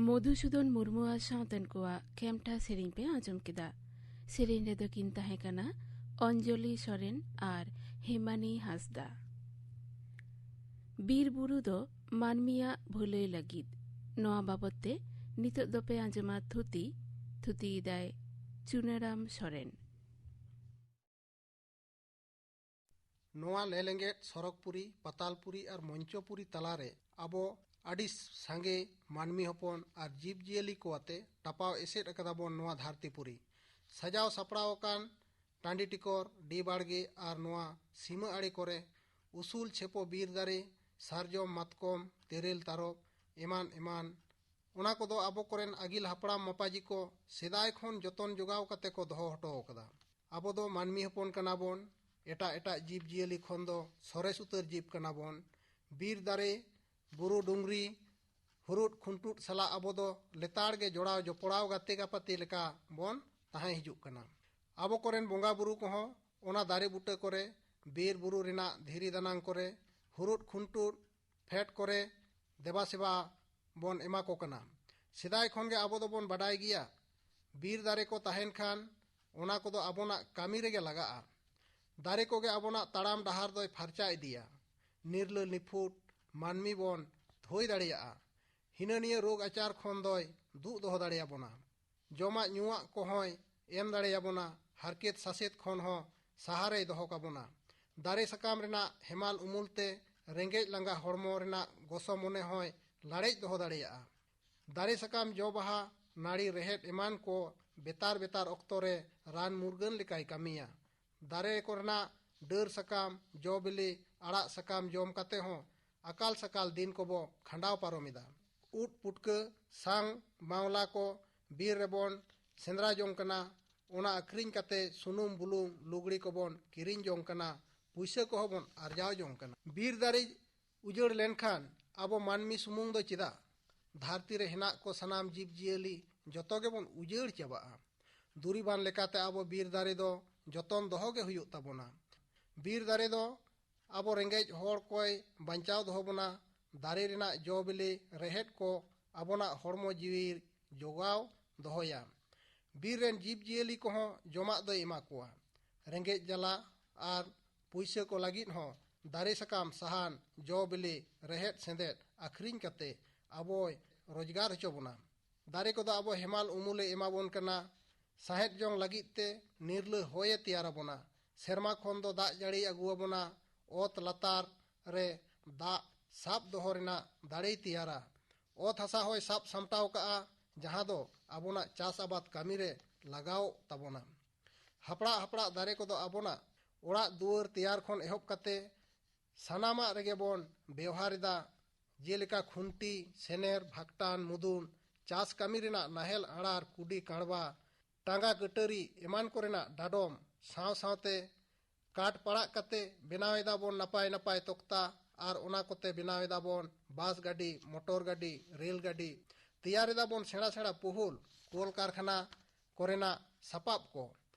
ᱢᱚᱫᱷᱩᱥᱩᱫᱚᱱ ᱢᱩᱨᱢᱩᱣᱟᱜ ᱥᱟᱶᱛᱮᱱ ᱠᱚᱣᱟᱜ ᱠᱷᱮᱢᱴᱷᱟ ᱥᱮᱨᱮᱧ ᱯᱮ ᱟᱸᱡᱚᱢ ᱠᱮᱫᱟ᱾ ᱥᱮᱨᱮᱧ ᱨᱮᱫᱚ ᱠᱤᱱ ᱛᱟᱦᱮᱸ ᱠᱟᱱᱟ ᱚᱧᱡᱚᱞᱤ ᱥᱚᱨᱮᱱ ᱟᱨ ᱦᱮᱢᱟᱱᱤ ᱦᱟᱸᱥᱫᱟ᱾ ᱵᱤᱨ ᱵᱩᱨᱩ ᱫᱚ ᱢᱟᱹᱱᱢᱤᱭᱟᱜ ᱵᱷᱟᱹᱞᱟᱹᱭ ᱞᱟᱹᱜᱤᱫ, ᱱᱚᱣᱟ ᱵᱟᱵᱚᱛ ᱛᱮ ᱱᱤᱛᱚᱜ ᱫᱚᱯᱮ ᱟᱸᱡᱚᱢᱟ ᱛᱷᱩᱛᱤ᱾ ᱛᱷᱩᱛᱤᱭᱮᱫᱟᱭ ᱪᱩᱱᱟᱹᱨᱟᱢ ᱥᱚᱨᱮᱱ᱾ ᱱᱚᱣᱟ ᱞᱮᱞᱮᱸᱜᱮᱫ ᱥᱚᱨᱚᱜᱽᱯᱩᱨᱤ, ᱯᱟᱛᱟᱞᱯᱩᱨᱤ ᱟᱨ ᱢᱚᱧᱪᱚᱯᱩᱨᱤ ᱛᱟᱞᱟᱨᱮ ᱟᱵᱚ ᱟᱹᱰᱤ ᱥᱟᱸᱜᱮ ᱢᱟᱹᱱᱢᱤ ᱦᱚᱯᱚᱱ ᱟᱨ ᱡᱤᱵᱽ ᱡᱤᱭᱟᱹᱞᱤ ᱠᱚ ᱟᱛᱮ ᱴᱟᱯᱟᱣ ᱮᱥᱮᱫ ᱟᱠᱟᱫᱟ ᱵᱚᱱ ᱱᱚᱣᱟ ᱫᱷᱟᱹᱨᱛᱤ ᱯᱩᱨᱤ᱾ ᱥᱟᱡᱟᱣ ᱥᱟᱯᱲᱟᱣ ᱟᱠᱟᱱ ᱴᱟᱺᱰᱤ ᱴᱤᱠᱚᱨ, ᱰᱤ ᱵᱟᱲᱜᱮ ᱟᱨ ᱱᱚᱣᱟ ᱥᱤᱢᱟᱹ ᱟᱲᱮ ᱠᱚᱨᱮ ᱩᱥᱩᱞ ᱪᱷᱮᱯᱚ ᱵᱤᱨ ᱫᱟᱨᱮ, ᱥᱟᱨᱡᱚᱢ, ᱢᱟᱛᱠᱚᱢ, ᱛᱮᱨᱮᱞ, ᱛᱟᱨᱚᱵ, ᱮᱢᱟᱱ ᱮᱢᱟᱱ, ᱚᱱᱟ ᱠᱚᱫᱚ ᱟᱵᱚ ᱠᱚᱨᱮᱱ ᱟᱹᱜᱤᱞ ᱦᱟᱯᱲᱟᱢ ᱢᱟᱯᱟᱡᱤ ᱠᱚ ᱥᱮᱫᱟᱭ ᱠᱷᱚᱱ ᱡᱚᱛᱚᱱ ᱡᱚᱜᱟᱣ ᱠᱟᱛᱮ ᱠᱚ ᱫᱚᱦᱚ ᱦᱚᱴᱚ ᱟᱠᱟᱫᱟ᱾ ᱟᱵᱚ ᱫᱚ ᱢᱟᱹᱱᱢᱤ ᱦᱚᱯᱚᱱ ᱠᱟᱱᱟ ᱵᱚᱱ, ᱮᱴᱟᱜ ᱮᱴᱟᱜ ᱡᱤᱵᱽ ᱡᱤᱭᱟᱹᱞᱤ ᱠᱷᱚᱱ ᱫᱚ ᱥᱚᱨᱮᱥ ᱩᱛᱟᱹᱨ ᱡᱤᱵᱽ ᱠᱟᱱᱟ ᱵᱚᱱ᱾ ᱵᱤᱨ ᱫᱟᱨᱮ, ᱵᱩᱨᱩ ᱰᱩᱝᱨᱤ, ᱦᱩᱨᱩᱫ ᱠᱷᱩᱱᱴᱩᱫ ᱥᱟᱞᱟᱜ ᱟᱵᱚ ᱫᱚ ᱞᱮᱛᱟᱲ ᱜᱮ ᱡᱚᱲᱟᱣ ᱡᱚᱯᱚᱲᱟᱣ ᱜᱟᱛᱮ ᱜᱟᱯᱟᱛᱮ ᱞᱮᱠᱟ ᱵᱚᱱ ᱛᱟᱦᱮᱸ ᱦᱤᱡᱩᱜ ᱠᱟᱱᱟ᱾ ᱟᱵᱚ ᱠᱚᱨᱮᱱ ᱵᱚᱸᱜᱟ ᱵᱩᱨᱩ ᱠᱚᱦᱚᱸ ᱚᱱᱟ ᱫᱟᱨᱮ ᱵᱩᱴᱟᱹ ᱠᱚᱨᱮ, ᱵᱤᱨ ᱵᱩᱨᱩ ᱨᱮᱱᱟᱜ ᱫᱷᱤᱨᱤ ᱫᱟᱱᱟᱝ ᱠᱚᱨᱮ, ᱦᱩᱨᱩᱫ ᱠᱷᱩᱱᱴᱩᱫ ᱯᱷᱮᱰ ᱠᱚᱨᱮ ᱫᱮᱵᱟ ᱥᱮᱵᱟ ᱵᱚᱱ ᱮᱢᱟ ᱠᱚ ᱠᱟᱱᱟ᱾ ᱥᱮᱫᱟᱭ ᱠᱷᱚᱱ ᱜᱮ ᱟᱵᱚ ᱫᱚᱵᱚᱱ ᱵᱟᱰᱟᱭ ᱜᱮᱭᱟ, ᱵᱤᱨ ᱫᱟᱨᱮ ᱠᱚ ᱛᱟᱦᱮᱱ ᱠᱷᱟᱱ ᱚᱱᱟ ᱠᱚᱫᱚ ᱟᱵᱚᱱᱟᱜ ᱠᱟᱹᱢᱤ ᱨᱮᱜᱮ ᱞᱟᱜᱟᱜᱼᱟ᱾ ᱫᱟᱨᱮ ᱠᱚᱜᱮ ᱟᱵᱚᱱᱟᱜ ᱛᱟᱲᱟᱢ ᱰᱟᱦᱟᱨ ᱫᱚᱭ ᱯᱷᱟᱨᱪᱟ ᱤᱫᱤᱭᱟ᱾ ᱱᱤᱨᱞᱟᱹ ᱱᱤᱯᱷᱩᱴ ᱢᱟᱹᱱᱢᱤ ᱵᱚᱱ ᱛᱷᱳᱭ ᱫᱟᱲᱮᱭᱟᱜᱼᱟ᱾ ᱦᱤᱱᱟᱹ ᱱᱤᱭᱟᱹ ᱨᱳᱜᱽ ᱟᱪᱟᱨ ᱠᱷᱚᱱ ᱫᱚᱭ ᱫᱩᱜ ᱫᱚᱦᱚ ᱫᱟᱲᱮᱭᱟᱵᱚᱱᱟ᱾ ᱡᱚᱢᱟᱜ ᱧᱩᱣᱟᱜ ᱠᱚᱦᱚᱸᱭ ᱮᱢ ᱫᱟᱲᱮᱭᱟᱵᱚᱱᱟ᱾ ᱦᱟᱨᱠᱮᱛ ᱥᱟᱥᱮᱛ ᱠᱷᱚᱱ ᱦᱚᱸ ᱥᱟᱦᱟᱨᱮᱭ ᱫᱚᱦᱚ ᱠᱟᱵᱚᱱᱟ᱾ ᱫᱟᱨᱮ ᱥᱟᱠᱟᱢ ᱨᱮᱱᱟᱜ ᱦᱮᱢᱟᱞ ᱩᱢᱩᱞ ᱛᱮ ᱨᱮᱸᱜᱮᱡ ᱞᱟᱸᱜᱟ ᱦᱚᱲᱢᱚ ᱨᱮᱱᱟᱜ ᱜᱚᱥᱚ ᱢᱚᱱᱮ ᱦᱚᱸᱭ ᱞᱟᱲᱮᱡ ᱫᱚᱦᱚ ᱫᱟᱲᱮᱭᱟᱜᱼᱟ᱾ ᱫᱟᱨᱮ ᱥᱟᱠᱟᱢ, ᱡᱚ ᱵᱟᱦᱟ, ᱱᱟᱹᱲᱤ ᱨᱮᱦᱮᱫ ᱮᱢᱟᱱ ᱠᱚ ᱵᱮᱛᱟᱨ ᱵᱮᱛᱟᱨ ᱚᱠᱛᱚ ᱨᱮ ᱨᱟᱱ ᱢᱩᱨᱜᱟᱹᱱ ᱞᱮᱠᱟᱭ ᱠᱟᱹᱢᱤᱭᱟ᱾ ᱫᱟᱨᱮ ᱠᱚᱨᱮᱱᱟᱜ ᱰᱟᱹᱨ ᱥᱟᱠᱟᱢ, ᱡᱚ ᱵᱤᱞᱤ, ᱟᱲᱟᱜ ᱥᱟᱠᱟᱢ ᱡᱚᱢ ᱠᱟᱛᱮ ᱦᱚᱸ ᱟᱠᱟᱞ ᱥᱟᱠᱟᱞ ᱫᱤᱱ ᱠᱚᱵᱚ ᱠᱷᱟᱸᱰᱟᱣ ᱯᱟᱨᱚᱢ ᱮᱫᱟ᱾ ᱩᱫ ᱯᱩᱴᱠᱟᱹ, ᱥᱟᱝ, ᱢᱟᱣᱞᱟ ᱠᱚ ᱵᱤᱨ ᱨᱮᱵᱚᱱ ᱥᱮᱸᱫᱽᱨᱟ ᱡᱚᱝ ᱠᱟᱱᱟ᱾ ᱚᱱᱟ ᱟᱹᱠᱷᱨᱤᱧ ᱠᱟᱛᱮ ᱥᱩᱱᱩᱢ ᱵᱩᱞᱩᱝ ᱞᱩᱜᱽᱲᱤ ᱠᱚᱵᱚᱱ ᱠᱤᱨᱤᱧ ᱡᱚᱝ ᱠᱟᱱᱟ, ᱯᱩᱭᱥᱟᱹ ᱠᱚᱦᱚᱸ ᱵᱚᱱ ᱟᱨᱡᱟᱣ ᱡᱚᱝ ᱠᱟᱱᱟ᱾ ᱵᱤᱨ ᱫᱟᱨᱮ ᱩᱡᱟᱹᱲ ᱞᱮᱱᱠᱷᱟᱱ ᱟᱵᱚ ᱢᱟᱹᱱᱢᱤ ᱥᱩᱢᱩᱝ ᱫᱚ ᱪᱮᱫᱟᱜ, ᱫᱷᱟᱹᱨᱛᱤ ᱨᱮ ᱦᱮᱱᱟᱜ ᱠᱚ ᱥᱟᱱᱟᱢ ᱡᱤᱵᱽ ᱡᱤᱭᱟᱹᱞᱤ ᱡᱚᱛᱚ ᱜᱮᱵᱚᱱ ᱩᱡᱟᱹᱲ ᱪᱟᱵᱟᱜᱼᱟ᱾ ᱫᱩᱨᱤᱵᱟᱱ ᱞᱮᱠᱟᱛᱮ ᱟᱵᱚ ᱵᱤᱨ ᱫᱟᱨᱮ ᱫᱚ ᱡᱚᱛᱚᱱ ᱫᱚᱦᱚ ᱜᱮ ᱦᱩᱭᱩᱜ ᱛᱟᱵᱚᱱᱟ᱾ ᱵᱤᱨ ᱫᱟᱨᱮ ᱫᱚ ᱟᱵᱚ ᱨᱮᱸᱜᱮᱡ ᱦᱚᱲ ᱠᱚᱭ ᱵᱟᱧᱪᱟᱣ ᱫᱚᱦᱚ ᱵᱚᱱᱟ᱾ ᱫᱟᱨᱮ ᱨᱮᱱᱟᱜ ᱡᱚ ᱵᱤᱞᱤ, ᱨᱮᱦᱮᱫ ᱠᱚ ᱟᱵᱚᱱᱟᱜ ᱦᱚᱲᱢᱚ ᱡᱤᱣᱤ ᱡᱚᱜᱟᱣ ᱫᱚᱦᱚᱭᱟ᱾ ᱵᱤᱨ ᱨᱮᱱ ᱡᱤᱵᱽ ᱡᱤᱭᱟᱹᱞᱤ ᱠᱚᱦᱚᱸ ᱡᱚᱢᱟᱜ ᱫᱚᱭ ᱮᱢᱟ ᱠᱚᱣᱟ᱾ ᱨᱮᱸᱜᱮᱡ ᱡᱟᱞᱟ ᱟᱨ ᱯᱩᱭᱥᱟᱹ ᱠᱚ ᱞᱟᱹᱜᱤᱫ ᱦᱚᱸ ᱫᱟᱨᱮ ᱥᱟᱠᱟᱢ, ᱥᱟᱦᱟᱱ, ᱡᱚ ᱵᱤᱞᱤ, ᱨᱮᱦᱮᱫ ᱥᱮᱸᱫᱮᱫ ᱟᱹᱠᱷᱨᱤᱧ ᱠᱟᱛᱮ ᱟᱵᱚᱭ ᱨᱳᱡᱽᱜᱟᱨ ᱦᱚᱪᱚ ᱵᱚᱱᱟ᱾ ᱫᱟᱨᱮ ᱠᱚᱫᱚ ᱟᱵᱚ ᱦᱮᱢᱟᱞ ᱩᱢᱩᱞᱮ ᱮᱢᱟ ᱵᱚᱱ ᱠᱟᱱᱟ᱾ ᱥᱟᱦᱮᱫ ᱡᱚᱝ ᱞᱟᱹᱜᱤᱫ ᱛᱮ ᱱᱤᱨᱞᱟᱹ ᱦᱚᱭᱮ ᱛᱮᱭᱟᱨ ᱟᱵᱚᱱᱟ᱾ ᱥᱮᱨᱢᱟ ᱠᱷᱚᱱ ᱫᱚ ᱫᱟᱜ ᱡᱟᱹᱲᱤ ᱟᱹᱜᱩ ᱟᱵᱚᱱᱟ᱾ ᱚᱛ ᱞᱟᱛᱟᱨ ᱨᱮ ᱫᱟᱜ ᱥᱟᱵ ᱫᱚᱦᱚ ᱨᱮᱱᱟᱜ ᱫᱟᱲᱮᱭ ᱛᱮᱭᱟᱨᱟ᱾ ᱚᱛ ᱦᱟᱥᱟ ᱦᱚᱸᱭ ᱥᱟᱵ ᱥᱟᱢᱴᱟᱣ ᱠᱟᱜᱼᱟ, ᱡᱟᱦᱟᱸ ᱫᱚ ᱟᱵᱚᱱᱟᱜ ᱪᱟᱥ ᱟᱵᱟᱫ ᱠᱟᱹᱢᱤ ᱨᱮ ᱞᱟᱜᱟᱣ ᱛᱟᱵᱚᱱᱟ᱾ ᱦᱟᱯᱲᱟᱜ ᱦᱟᱯᱲᱟᱜ ᱫᱟᱨᱮ ᱠᱚᱫᱚ ᱟᱵᱚᱱᱟᱜ ᱚᱲᱟᱜ ᱫᱩᱣᱟᱹᱨ ᱛᱮᱭᱟᱨ ᱠᱷᱚᱱ ᱮᱦᱚᱵ ᱠᱟᱛᱮ ᱥᱟᱱᱟᱢᱟᱜ ᱨᱮᱜᱮ ᱵᱚᱱ ᱵᱮᱣᱦᱟᱨ ᱮᱫᱟ, ᱡᱮᱞᱮᱠᱟ ᱠᱷᱩᱱᱴᱤ, ᱥᱮᱱᱮᱨ, ᱵᱷᱟᱜᱽᱴᱟᱱ, ᱢᱩᱫᱩᱱ, ᱪᱟᱥ ᱠᱟᱹᱢᱤ ᱨᱮᱱᱟᱜ ᱱᱟᱦᱮᱞ, ᱟᱲᱟᱨ, ᱠᱩᱰᱤ, ᱠᱟᱬᱵᱟ, ᱴᱟᱸᱜᱟ, ᱠᱟᱹᱴᱟᱹᱨᱤ ᱮᱢᱟᱱ ᱠᱚᱨᱮᱱᱟᱜ ᱰᱟᱰᱚᱢ, ᱥᱟᱶ ᱥᱟᱶᱛᱮ ᱠᱟᱴ ᱯᱟᱲᱟᱜ ᱠᱟᱛᱮ ᱵᱮᱱᱟᱣ ᱮᱫᱟ ᱵᱚᱱ ᱱᱟᱯᱟᱭ ᱱᱟᱯᱟᱭ ᱛᱚᱠᱛᱟ, ᱟᱨ ᱚᱱᱟ ᱠᱚᱛᱮ ᱵᱮᱱᱟᱣ ᱮᱫᱟ ᱵᱚᱱ ᱵᱟᱥ ᱜᱟᱹᱰᱤ, ᱢᱚᱴᱚᱨ ᱜᱟᱹᱰᱤ, ᱨᱮᱞ ᱜᱟᱹᱰᱤ, ᱛᱮᱭᱟᱨ ᱮᱫᱟ ᱵᱚᱱ ᱥᱮᱬᱟ ᱥᱮᱬᱟ ᱯᱳᱦᱳᱞ, ᱠᱚᱞ ᱠᱟᱨᱠᱷᱟᱱᱟ ᱠᱚᱨᱮᱱᱟᱜ ᱥᱟᱯᱟᱵ ᱠᱚ᱾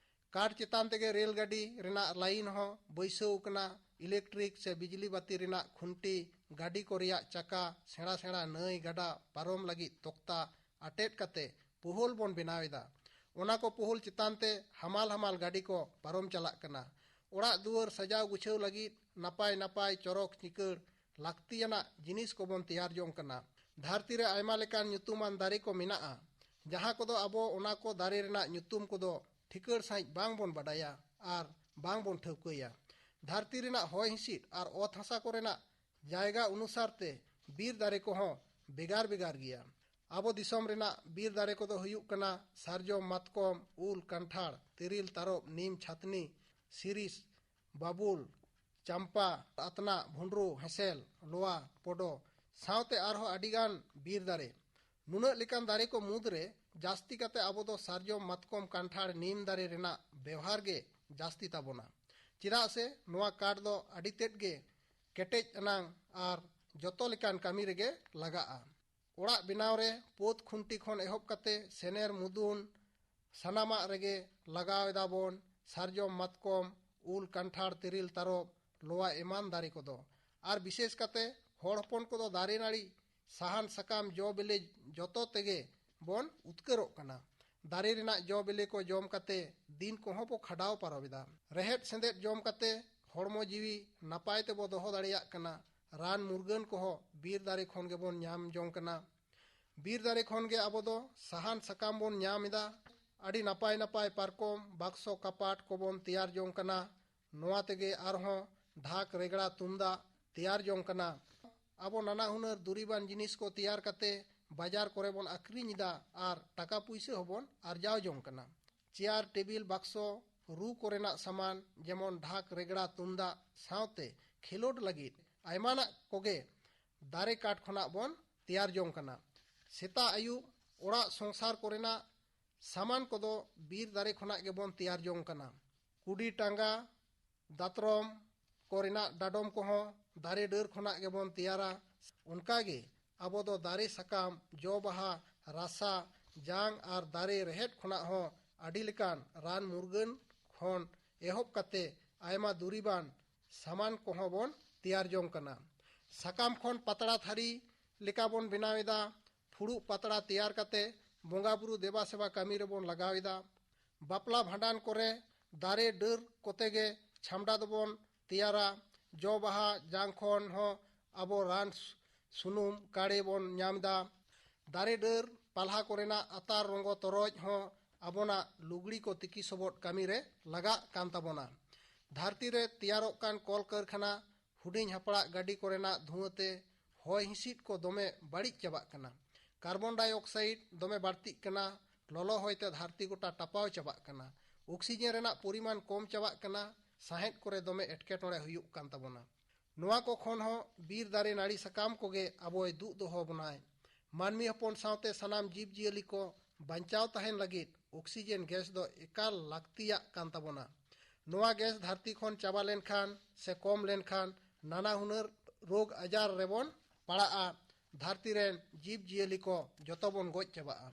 ᱠᱟᱴ ᱪᱮᱛᱟᱱ ᱛᱮᱜᱮ ᱨᱮᱞ ᱜᱟᱹᱰᱤ ᱨᱮᱱᱟᱜ ᱞᱟᱭᱤᱱ ᱦᱚᱸ ᱵᱟᱹᱭᱥᱟᱹᱣ ᱠᱟᱱᱟ᱾ ᱤᱞᱮᱠᱴᱨᱤᱠ ᱥᱮ ᱵᱤᱡᱽᱞᱤ ᱵᱟᱹᱛᱤ ᱨᱮᱱᱟᱜ ᱠᱷᱩᱱᱴᱤ, ᱜᱟᱹᱰᱤ ᱠᱚ ᱨᱮᱭᱟᱜ ᱪᱟᱠᱟ, ᱥᱮᱬᱟ ᱥᱮᱬᱟ ᱱᱟᱹᱭ ᱜᱟᱰᱟ ᱯᱟᱨᱚᱢ ᱞᱟᱹᱜᱤᱫ ᱛᱚᱠᱛᱟ ᱟᱴᱮᱫ ᱠᱟᱛᱮ ᱯᱳᱦᱳᱞ ᱵᱚᱱ ᱵᱮᱱᱟᱣ ᱮᱫᱟ᱾ ᱚᱱᱟ ᱠᱚ ᱯᱳᱦᱳᱞ ᱪᱮᱛᱟᱱ ᱛᱮ ᱦᱟᱢᱟᱞ ᱦᱟᱢᱟᱞ ᱜᱟᱹᱰᱤ ᱠᱚ ᱯᱟᱨᱚᱢ ᱪᱟᱞᱟᱜ ᱠᱟᱱᱟ᱾ ᱚᱲᱟᱜ ᱫᱩᱣᱟᱹᱨ ᱥᱟᱡᱟᱣ ᱜᱩᱪᱷᱟᱹᱣ ᱞᱟᱹᱜᱤᱫ ᱱᱟᱯᱟᱭ ᱱᱟᱯᱟᱭ ᱪᱚᱨᱚᱠ ᱪᱤᱠᱟᱹᱲ ᱞᱟᱹᱠᱛᱤᱭᱟᱱᱟᱜ ᱡᱤᱱᱤᱥ ᱠᱚᱵᱚᱱ ᱛᱮᱭᱟᱨ ᱡᱚᱝ ᱠᱟᱱᱟ᱾ ᱫᱷᱟᱹᱨᱛᱤ ᱨᱮ ᱟᱭᱢᱟ ᱞᱮᱠᱟᱱ ᱧᱩᱛᱩᱢᱟᱱ ᱫᱟᱨᱮ ᱠᱚ ᱢᱮᱱᱟᱜᱼᱟ, ᱡᱟᱦᱟᱸ ᱠᱚᱫᱚ ᱟᱵᱚ ᱚᱱᱟ ᱠᱚ ᱫᱟᱨᱮ ᱨᱮᱱᱟᱜ ᱧᱩᱛᱩᱢ ᱠᱚᱫᱚ ᱴᱷᱤᱠᱟᱹᱲ ᱥᱟᱺᱦᱤᱡ ᱵᱟᱝ ᱵᱚᱱ ᱵᱟᱰᱟᱭᱟ ᱟᱨ ᱵᱟᱝ ᱵᱚᱱ ᱴᱷᱟᱹᱣᱠᱟᱹᱭᱟ᱾ ᱫᱷᱟᱹᱨᱛᱤ ᱨᱮᱱᱟᱜ ᱦᱚᱭ ᱦᱤᱸᱥᱤᱫ ᱟᱨ ᱚᱛ ᱦᱟᱥᱟ ᱠᱚᱨᱮᱱᱟᱜ ᱡᱟᱭᱜᱟ ᱚᱱᱩᱥᱟᱨ ᱛᱮ ᱵᱤᱨ ᱫᱟᱨᱮ ᱠᱚᱦᱚᱸ ᱵᱷᱮᱜᱟᱨ ᱵᱷᱮᱜᱟᱨ ᱜᱮᱭᱟ᱾ ᱟᱵᱚ ᱫᱤᱥᱚᱢ ᱨᱮᱱᱟᱜ ᱵᱤᱨ ᱫᱟᱨᱮ ᱠᱚᱫᱚ ᱦᱩᱭᱩᱜ ᱠᱟᱱᱟ ᱥᱟᱨᱡᱚᱢ, ᱢᱟᱛᱠᱚᱢ, ᱩᱞ, ᱠᱟᱱᱴᱷᱟᱲ, ᱛᱤᱨᱤᱞ, ᱛᱟᱨᱚᱵ, ᱱᱤᱢ, ᱪᱷᱟᱛᱱᱤ, ᱥᱤᱨᱤᱥ, ᱵᱟᱵᱩᱞ, ᱪᱟᱢᱯᱟ, ᱟᱛᱱᱟᱜ, ᱵᱷᱩᱸᱰᱨᱩ, ᱦᱮᱸᱥᱮᱞ, ᱞᱚᱣᱟ, ᱯᱚᱰᱚ ᱥᱟᱶᱛᱮ ᱟᱨᱦᱚᱸ ᱟᱹᱰᱤᱜᱟᱱ ᱵᱤᱨ ᱫᱟᱨᱮ᱾ ᱱᱩᱱᱟᱹᱜ ᱞᱮᱠᱟᱱ ᱫᱟᱨᱮ ᱠᱚ ᱢᱩᱫᱽᱨᱮ ᱡᱟᱹᱥᱛᱤ ᱠᱟᱛᱮ ᱟᱵᱚ ᱫᱚ ᱥᱟᱨᱡᱚᱢ, ᱢᱟᱛᱠᱚᱢ, ᱠᱟᱱᱴᱷᱟᱲ, ᱱᱤᱢ ᱫᱟᱨᱮ ᱨᱮᱱᱟᱜ ᱵᱮᱣᱦᱟᱨ ᱜᱮ ᱡᱟᱹᱥᱛᱤ ᱛᱟᱵᱚᱱᱟ᱾ ᱪᱮᱫᱟᱜ ᱥᱮ ᱱᱚᱣᱟ ᱠᱟᱴ ᱫᱚ ᱟᱹᱰᱤ ᱛᱮᱫ ᱜᱮ ᱠᱮᱴᱮᱡ ᱟᱱᱟᱝ ᱟᱨ ᱡᱚᱛᱚ ᱞᱮᱠᱟᱱ ᱠᱟᱹᱢᱤ ᱨᱮᱜᱮ ᱞᱟᱜᱟᱜᱼᱟ᱾ ᱚᱲᱟᱜ ᱵᱮᱱᱟᱣ ᱨᱮ ᱯᱳᱛ ᱠᱷᱩᱱᱴᱤ ᱠᱷᱚᱱ ᱮᱦᱚᱵ ᱠᱟᱛᱮ ᱥᱮᱱᱮᱨ, ᱢᱩᱫᱩᱱ, ᱥᱟᱱᱟᱢᱟᱜ ᱨᱮᱜᱮ ᱞᱟᱜᱟᱣ ᱮᱫᱟ ᱵᱚᱱ ᱥᱟᱨᱡᱚᱢ, ᱢᱟᱛᱠᱚᱢ, ᱩᱞ, ᱠᱟᱱᱴᱷᱟᱲ, ᱛᱤᱨᱤᱞ, ᱛᱟᱨᱚᱵ, ᱞᱚᱣᱟ ᱮᱢᱟᱱ ᱫᱟᱨᱮ ᱠᱚᱫᱚ᱾ ᱟᱨ ᱵᱤᱥᱮᱥ ᱠᱟᱛᱮ ᱦᱚᱲ ᱦᱚᱯᱚᱱ ᱠᱚᱫᱚ ᱫᱟᱨᱮ ᱱᱟᱹᱲᱤ ᱥᱟᱦᱟᱱ ᱥᱟᱠᱟᱢ ᱡᱚ ᱵᱤᱞᱤ ᱡᱚᱛᱚ ᱛᱮᱜᱮ ᱵᱚᱱ ᱩᱛᱠᱟᱹᱨᱚᱜ ᱠᱟᱱᱟ᱾ ᱫᱟᱨᱮ ᱨᱮᱱᱟᱜ ᱡᱚ ᱵᱤᱞᱤ ᱠᱚ ᱡᱚᱢ ᱠᱟᱛᱮ ᱫᱤᱱ ᱠᱚᱦᱚᱸ ᱵᱚ ᱠᱷᱟᱰᱟᱣ ᱯᱟᱨᱚᱢ ᱮᱫᱟ᱾ ᱨᱮᱦᱮᱫ ᱥᱮᱸᱫᱮᱫ ᱡᱚᱢ ᱠᱟᱛᱮ ᱦᱚᱲᱢᱚ ᱡᱤᱣᱤ ᱱᱟᱯᱟᱭ ᱛᱮᱵᱚ ᱫᱚᱦᱚ ᱫᱟᱲᱮᱭᱟᱜ ᱠᱟᱱᱟ᱾ ᱨᱟᱱ ᱢᱩᱨᱜᱟᱹᱱ ᱠᱚᱦᱚᱸ ᱵᱤᱨ ᱫᱟᱨᱮ ᱠᱷᱚᱱ ᱜᱮᱵᱚᱱ ᱧᱟᱢ ᱡᱚᱝ ᱠᱟᱱᱟ᱾ ᱵᱤᱨ ᱫᱟᱨᱮ ᱠᱷᱚᱱ ᱜᱮ ᱟᱵᱚ ᱫᱚ ᱥᱟᱦᱟᱱ ᱥᱟᱠᱟᱢ ᱵᱚᱱ ᱧᱟᱢ ᱮᱫᱟ᱾ ᱟᱹᱰᱤ ᱱᱟᱯᱟᱭ ᱱᱟᱯᱟᱭ ᱯᱟᱨᱠᱚᱢ, ᱵᱟᱠᱥᱚ, ᱠᱟᱯᱟᱴ ᱠᱚᱵᱚᱱ ᱛᱮᱭᱟᱨ ᱡᱚᱝ ᱠᱟᱱᱟ᱾ ᱱᱚᱣᱟ ᱛᱮᱜᱮ ᱟᱨᱦᱚᱸ ᱰᱷᱟᱠ, ᱨᱮᱜᱽᱲᱟ, ᱛᱩᱢᱫᱟᱜ ᱛᱮᱭᱟᱨ ᱡᱚᱝ ᱠᱟᱱᱟ᱾ ᱟᱵᱚ ᱱᱟᱱᱟ ᱦᱩᱱᱟᱹᱨ ᱫᱩᱨᱤᱵᱟᱱ ᱡᱤᱱᱤᱥ ᱠᱚ ᱛᱮᱭᱟᱨ ᱠᱟᱛᱮ ᱵᱟᱡᱟᱨ ᱠᱚᱨᱮ ᱵᱚᱱ ᱟᱠᱷᱨᱤᱧ ᱮᱫᱟ ᱟᱨ ᱴᱟᱠᱟ ᱯᱩᱭᱥᱟᱹ ᱦᱚᱸᱵᱚᱱ ᱟᱨᱡᱟᱣ ᱡᱚᱝ ᱠᱟᱱᱟ᱾ ᱪᱮᱭᱟᱨ, ᱴᱮᱵᱤᱞ, ᱵᱟᱠᱥᱚ, ᱨᱩ ᱠᱚᱨᱮᱱᱟᱜ ᱥᱟᱢᱟᱱ, ᱡᱮᱢᱚᱱ ᱰᱷᱟᱠ, ᱨᱮᱜᱽᱲᱟ, ᱛᱩᱢᱫᱟᱜ ᱥᱟᱶᱛᱮ ᱠᱷᱮᱞᱳᱰ ᱞᱟᱹᱜᱤᱫ ᱟᱭᱢᱟᱱᱟᱜ ᱠᱚᱜᱮ ᱫᱟᱨᱮ ᱠᱟᱴ ᱠᱷᱚᱱᱟᱜ ᱵᱚᱱ ᱛᱮᱭᱟᱨ ᱡᱚᱝ ᱠᱟᱱᱟ᱾ ᱥᱮᱛᱟᱜ ᱟᱹᱭᱩᱵ ᱚᱲᱟᱜ ᱥᱚᱝᱥᱟᱨ ᱠᱚᱨᱮᱱᱟᱜ ᱥᱟᱢᱟᱱ ᱠᱚᱫᱚ ᱵᱤᱨ ᱫᱟᱨᱮ ᱠᱷᱚᱱᱟᱜ ᱜᱮᱵᱚᱱ ᱛᱮᱭᱟᱨ ᱡᱚᱝ ᱠᱟᱱᱟ᱾ ᱠᱩᱰᱤ, ᱴᱟᱸᱜᱟ, ᱫᱟᱛᱨᱚᱢ ᱠᱚᱨᱮᱱᱟᱜ ᱰᱟᱰᱚᱢ ᱠᱚᱦᱚᱸ ᱫᱟᱨᱮ ᱰᱟᱹᱨ ᱠᱷᱚᱱᱟᱜ ᱜᱮᱵᱚᱱ ᱛᱮᱭᱟᱨᱟ᱾ ᱚᱱᱠᱟᱜᱮ ᱟᱵᱚ ᱫᱚ ᱫᱟᱨᱮ ᱥᱟᱠᱟᱢ, ᱡᱚ ᱵᱟᱦᱟ, ᱨᱟᱥᱟ, ᱡᱟᱝ ᱟᱨ ᱫᱟᱨᱮ ᱨᱮᱦᱮᱫ ᱠᱷᱚᱱᱟᱜ ᱦᱚᱸ ᱟᱹᱰᱤ ᱞᱮᱠᱟᱱ ᱨᱟᱱ ᱢᱩᱨᱜᱟᱹᱱ ᱠᱷᱚᱱ ᱮᱦᱚᱵ ᱠᱟᱛᱮ ᱟᱭᱢᱟ ᱫᱩᱨᱤᱵᱟᱱ ᱥᱟᱢᱟᱱ ᱠᱚᱦᱚᱸ ᱵᱚᱱ ᱛᱮᱭᱟᱨ ᱡᱚᱝ ᱠᱟᱱᱟ᱾ ᱥᱟᱠᱟᱢ ᱠᱷᱚᱱ ᱯᱟᱛᱲᱟ ᱛᱷᱟᱹᱨᱤ ᱞᱮᱠᱟ ᱵᱚᱱ ᱵᱮᱱᱟᱣ ᱮᱫᱟ᱾ ᱯᱷᱩᱲᱩᱜ ᱯᱟᱛᱲᱟ ᱛᱮᱭᱟᱨ ᱠᱟᱛᱮ ᱵᱚᱸᱜᱟ ᱵᱩᱨᱩ ᱫᱮᱵᱟ ᱥᱮᱵᱟ ᱠᱟᱹᱢᱤ ᱨᱮᱵᱚᱱ ᱞᱟᱜᱟᱣ ᱮᱫᱟ᱾ ᱵᱟᱯᱞᱟ ᱵᱷᱟᱸᱰᱟᱱ ᱠᱚᱨᱮ ᱫᱟᱨᱮ ᱰᱟᱹᱨ ᱠᱚᱛᱮ ᱜᱮ ᱪᱷᱟᱢᱰᱟ ᱫᱚᱵᱚᱱ ᱛᱮᱭᱟᱨᱟ᱾ ᱡᱚ ᱵᱟᱦᱟ ᱡᱟᱝ ᱠᱷᱚᱱ ᱦᱚᱸ ᱟᱵᱚ ᱨᱟᱱ ᱥᱩᱱᱩᱢ ᱠᱟᱲᱮ ᱵᱚᱱ ᱧᱟᱢ ᱮᱫᱟ᱾ ᱫᱟᱨᱮ ᱰᱟᱹᱨ ᱯᱟᱞᱦᱟ ᱠᱚᱨᱮᱱᱟᱜ ᱟᱛᱟᱨ ᱨᱚᱸᱜᱚ ᱛᱚᱨᱚᱡ ᱦᱚᱸ ᱟᱵᱚᱱᱟᱜ ᱞᱩᱜᱽᱲᱤ ᱠᱚ ᱛᱤᱠᱤ ᱥᱚᱵᱚᱫ ᱠᱟᱹᱢᱤ ᱨᱮ ᱞᱟᱜᱟᱜ ᱠᱟᱱ ᱛᱟᱵᱚᱱᱟ᱾ ᱫᱷᱟᱹᱨᱛᱤ ᱨᱮ ᱛᱮᱭᱟᱨᱚᱜ ᱠᱟᱱ ᱠᱚᱞ ᱠᱟᱹᱨᱠᱷᱟᱱᱟ, ᱦᱩᱰᱤᱧ ᱦᱟᱯᱲᱟᱜ ᱜᱟᱹᱰᱤ ᱠᱚᱨᱮᱱᱟᱜ ᱫᱷᱩᱣᱟᱹ ᱛᱮ ᱦᱚᱭ ᱦᱤᱸᱥᱤᱫ ᱠᱚ ᱫᱚᱢᱮ ᱵᱟᱹᱲᱤᱡ ᱪᱟᱵᱟᱜ ᱠᱟᱱᱟ᱾ ᱠᱟᱨᱵᱚᱱ ᱰᱟᱭ ᱚᱠᱥᱟᱭᱤᱰ ᱫᱚᱢᱮ ᱵᱟᱹᱲᱛᱤᱜ ᱠᱟᱱᱟ᱾ ᱞᱚᱞᱚ ᱦᱚᱭᱛᱮ ᱫᱷᱟᱹᱨᱛᱤ ᱜᱚᱴᱟ ᱴᱟᱯᱟᱣ ᱪᱟᱵᱟᱜ ᱠᱟᱱᱟ᱾ ᱚᱠᱥᱤᱡᱮᱱ ᱨᱮᱱᱟᱜ ᱯᱚᱨᱤᱢᱟᱱ ᱠᱚᱢ ᱪᱟᱵᱟᱜ ᱠᱟᱱᱟ᱾ ᱥᱟᱸᱦᱮᱫ ᱠᱚᱨᱮ ᱫᱚᱢᱮ ᱮᱴᱠᱮᱴᱚᱬᱮ ᱦᱩᱭᱩᱜ ᱠᱟᱱ ᱛᱟᱵᱚᱱᱟ᱾ ᱱᱚᱣᱟ ᱠᱚ ᱠᱷᱚᱱ ᱦᱚᱸ ᱵᱤᱨ ᱫᱟᱨᱮ ᱱᱟᱹᱲᱤ ᱥᱟᱠᱟᱢ ᱠᱚᱜᱮ ᱟᱵᱚᱭ ᱫᱩᱜ ᱫᱚᱦᱚ ᱵᱚᱱᱟᱭ᱾ ᱢᱟᱹᱱᱢᱤ ᱦᱚᱯᱚᱱ ᱥᱟᱶᱛᱮ ᱥᱟᱱᱟᱢ ᱡᱤᱵᱽ ᱡᱤᱭᱟᱹᱞᱤ ᱠᱚ ᱵᱟᱧᱪᱟᱣ ᱛᱟᱦᱮᱱ ᱞᱟᱹᱜᱤᱫ ᱚᱠᱥᱤᱡᱮᱱ ᱜᱮᱥ ᱫᱚ ᱮᱠᱟᱞ ᱞᱟᱹᱠᱛᱤᱭᱟᱜ ᱠᱟᱱ ᱛᱟᱵᱚᱱᱟ᱾ ᱱᱚᱣᱟ ᱜᱮᱥ ᱫᱷᱟᱹᱨᱛᱤ ᱠᱷᱚᱱ ᱪᱟᱵᱟ ᱞᱮᱱᱠᱷᱟᱱ ᱥᱮ ᱠᱚᱢ ᱞᱮᱱᱠᱷᱟᱱ ᱱᱟᱱᱟ ᱦᱩᱱᱟᱹᱨ ᱨᱳᱜᱽ ᱟᱡᱟᱨ ᱨᱮᱵᱚᱱ ᱯᱟᱲᱟᱜᱼᱟ᱾ ᱫᱷᱟᱹᱨᱛᱤ ᱨᱮᱱ ᱡᱤᱵᱽ ᱡᱤᱭᱟᱹᱞᱤ ᱠᱚ ᱡᱚᱛᱚ ᱵᱚᱱ ᱜᱚᱡ ᱪᱟᱵᱟᱜᱼᱟ᱾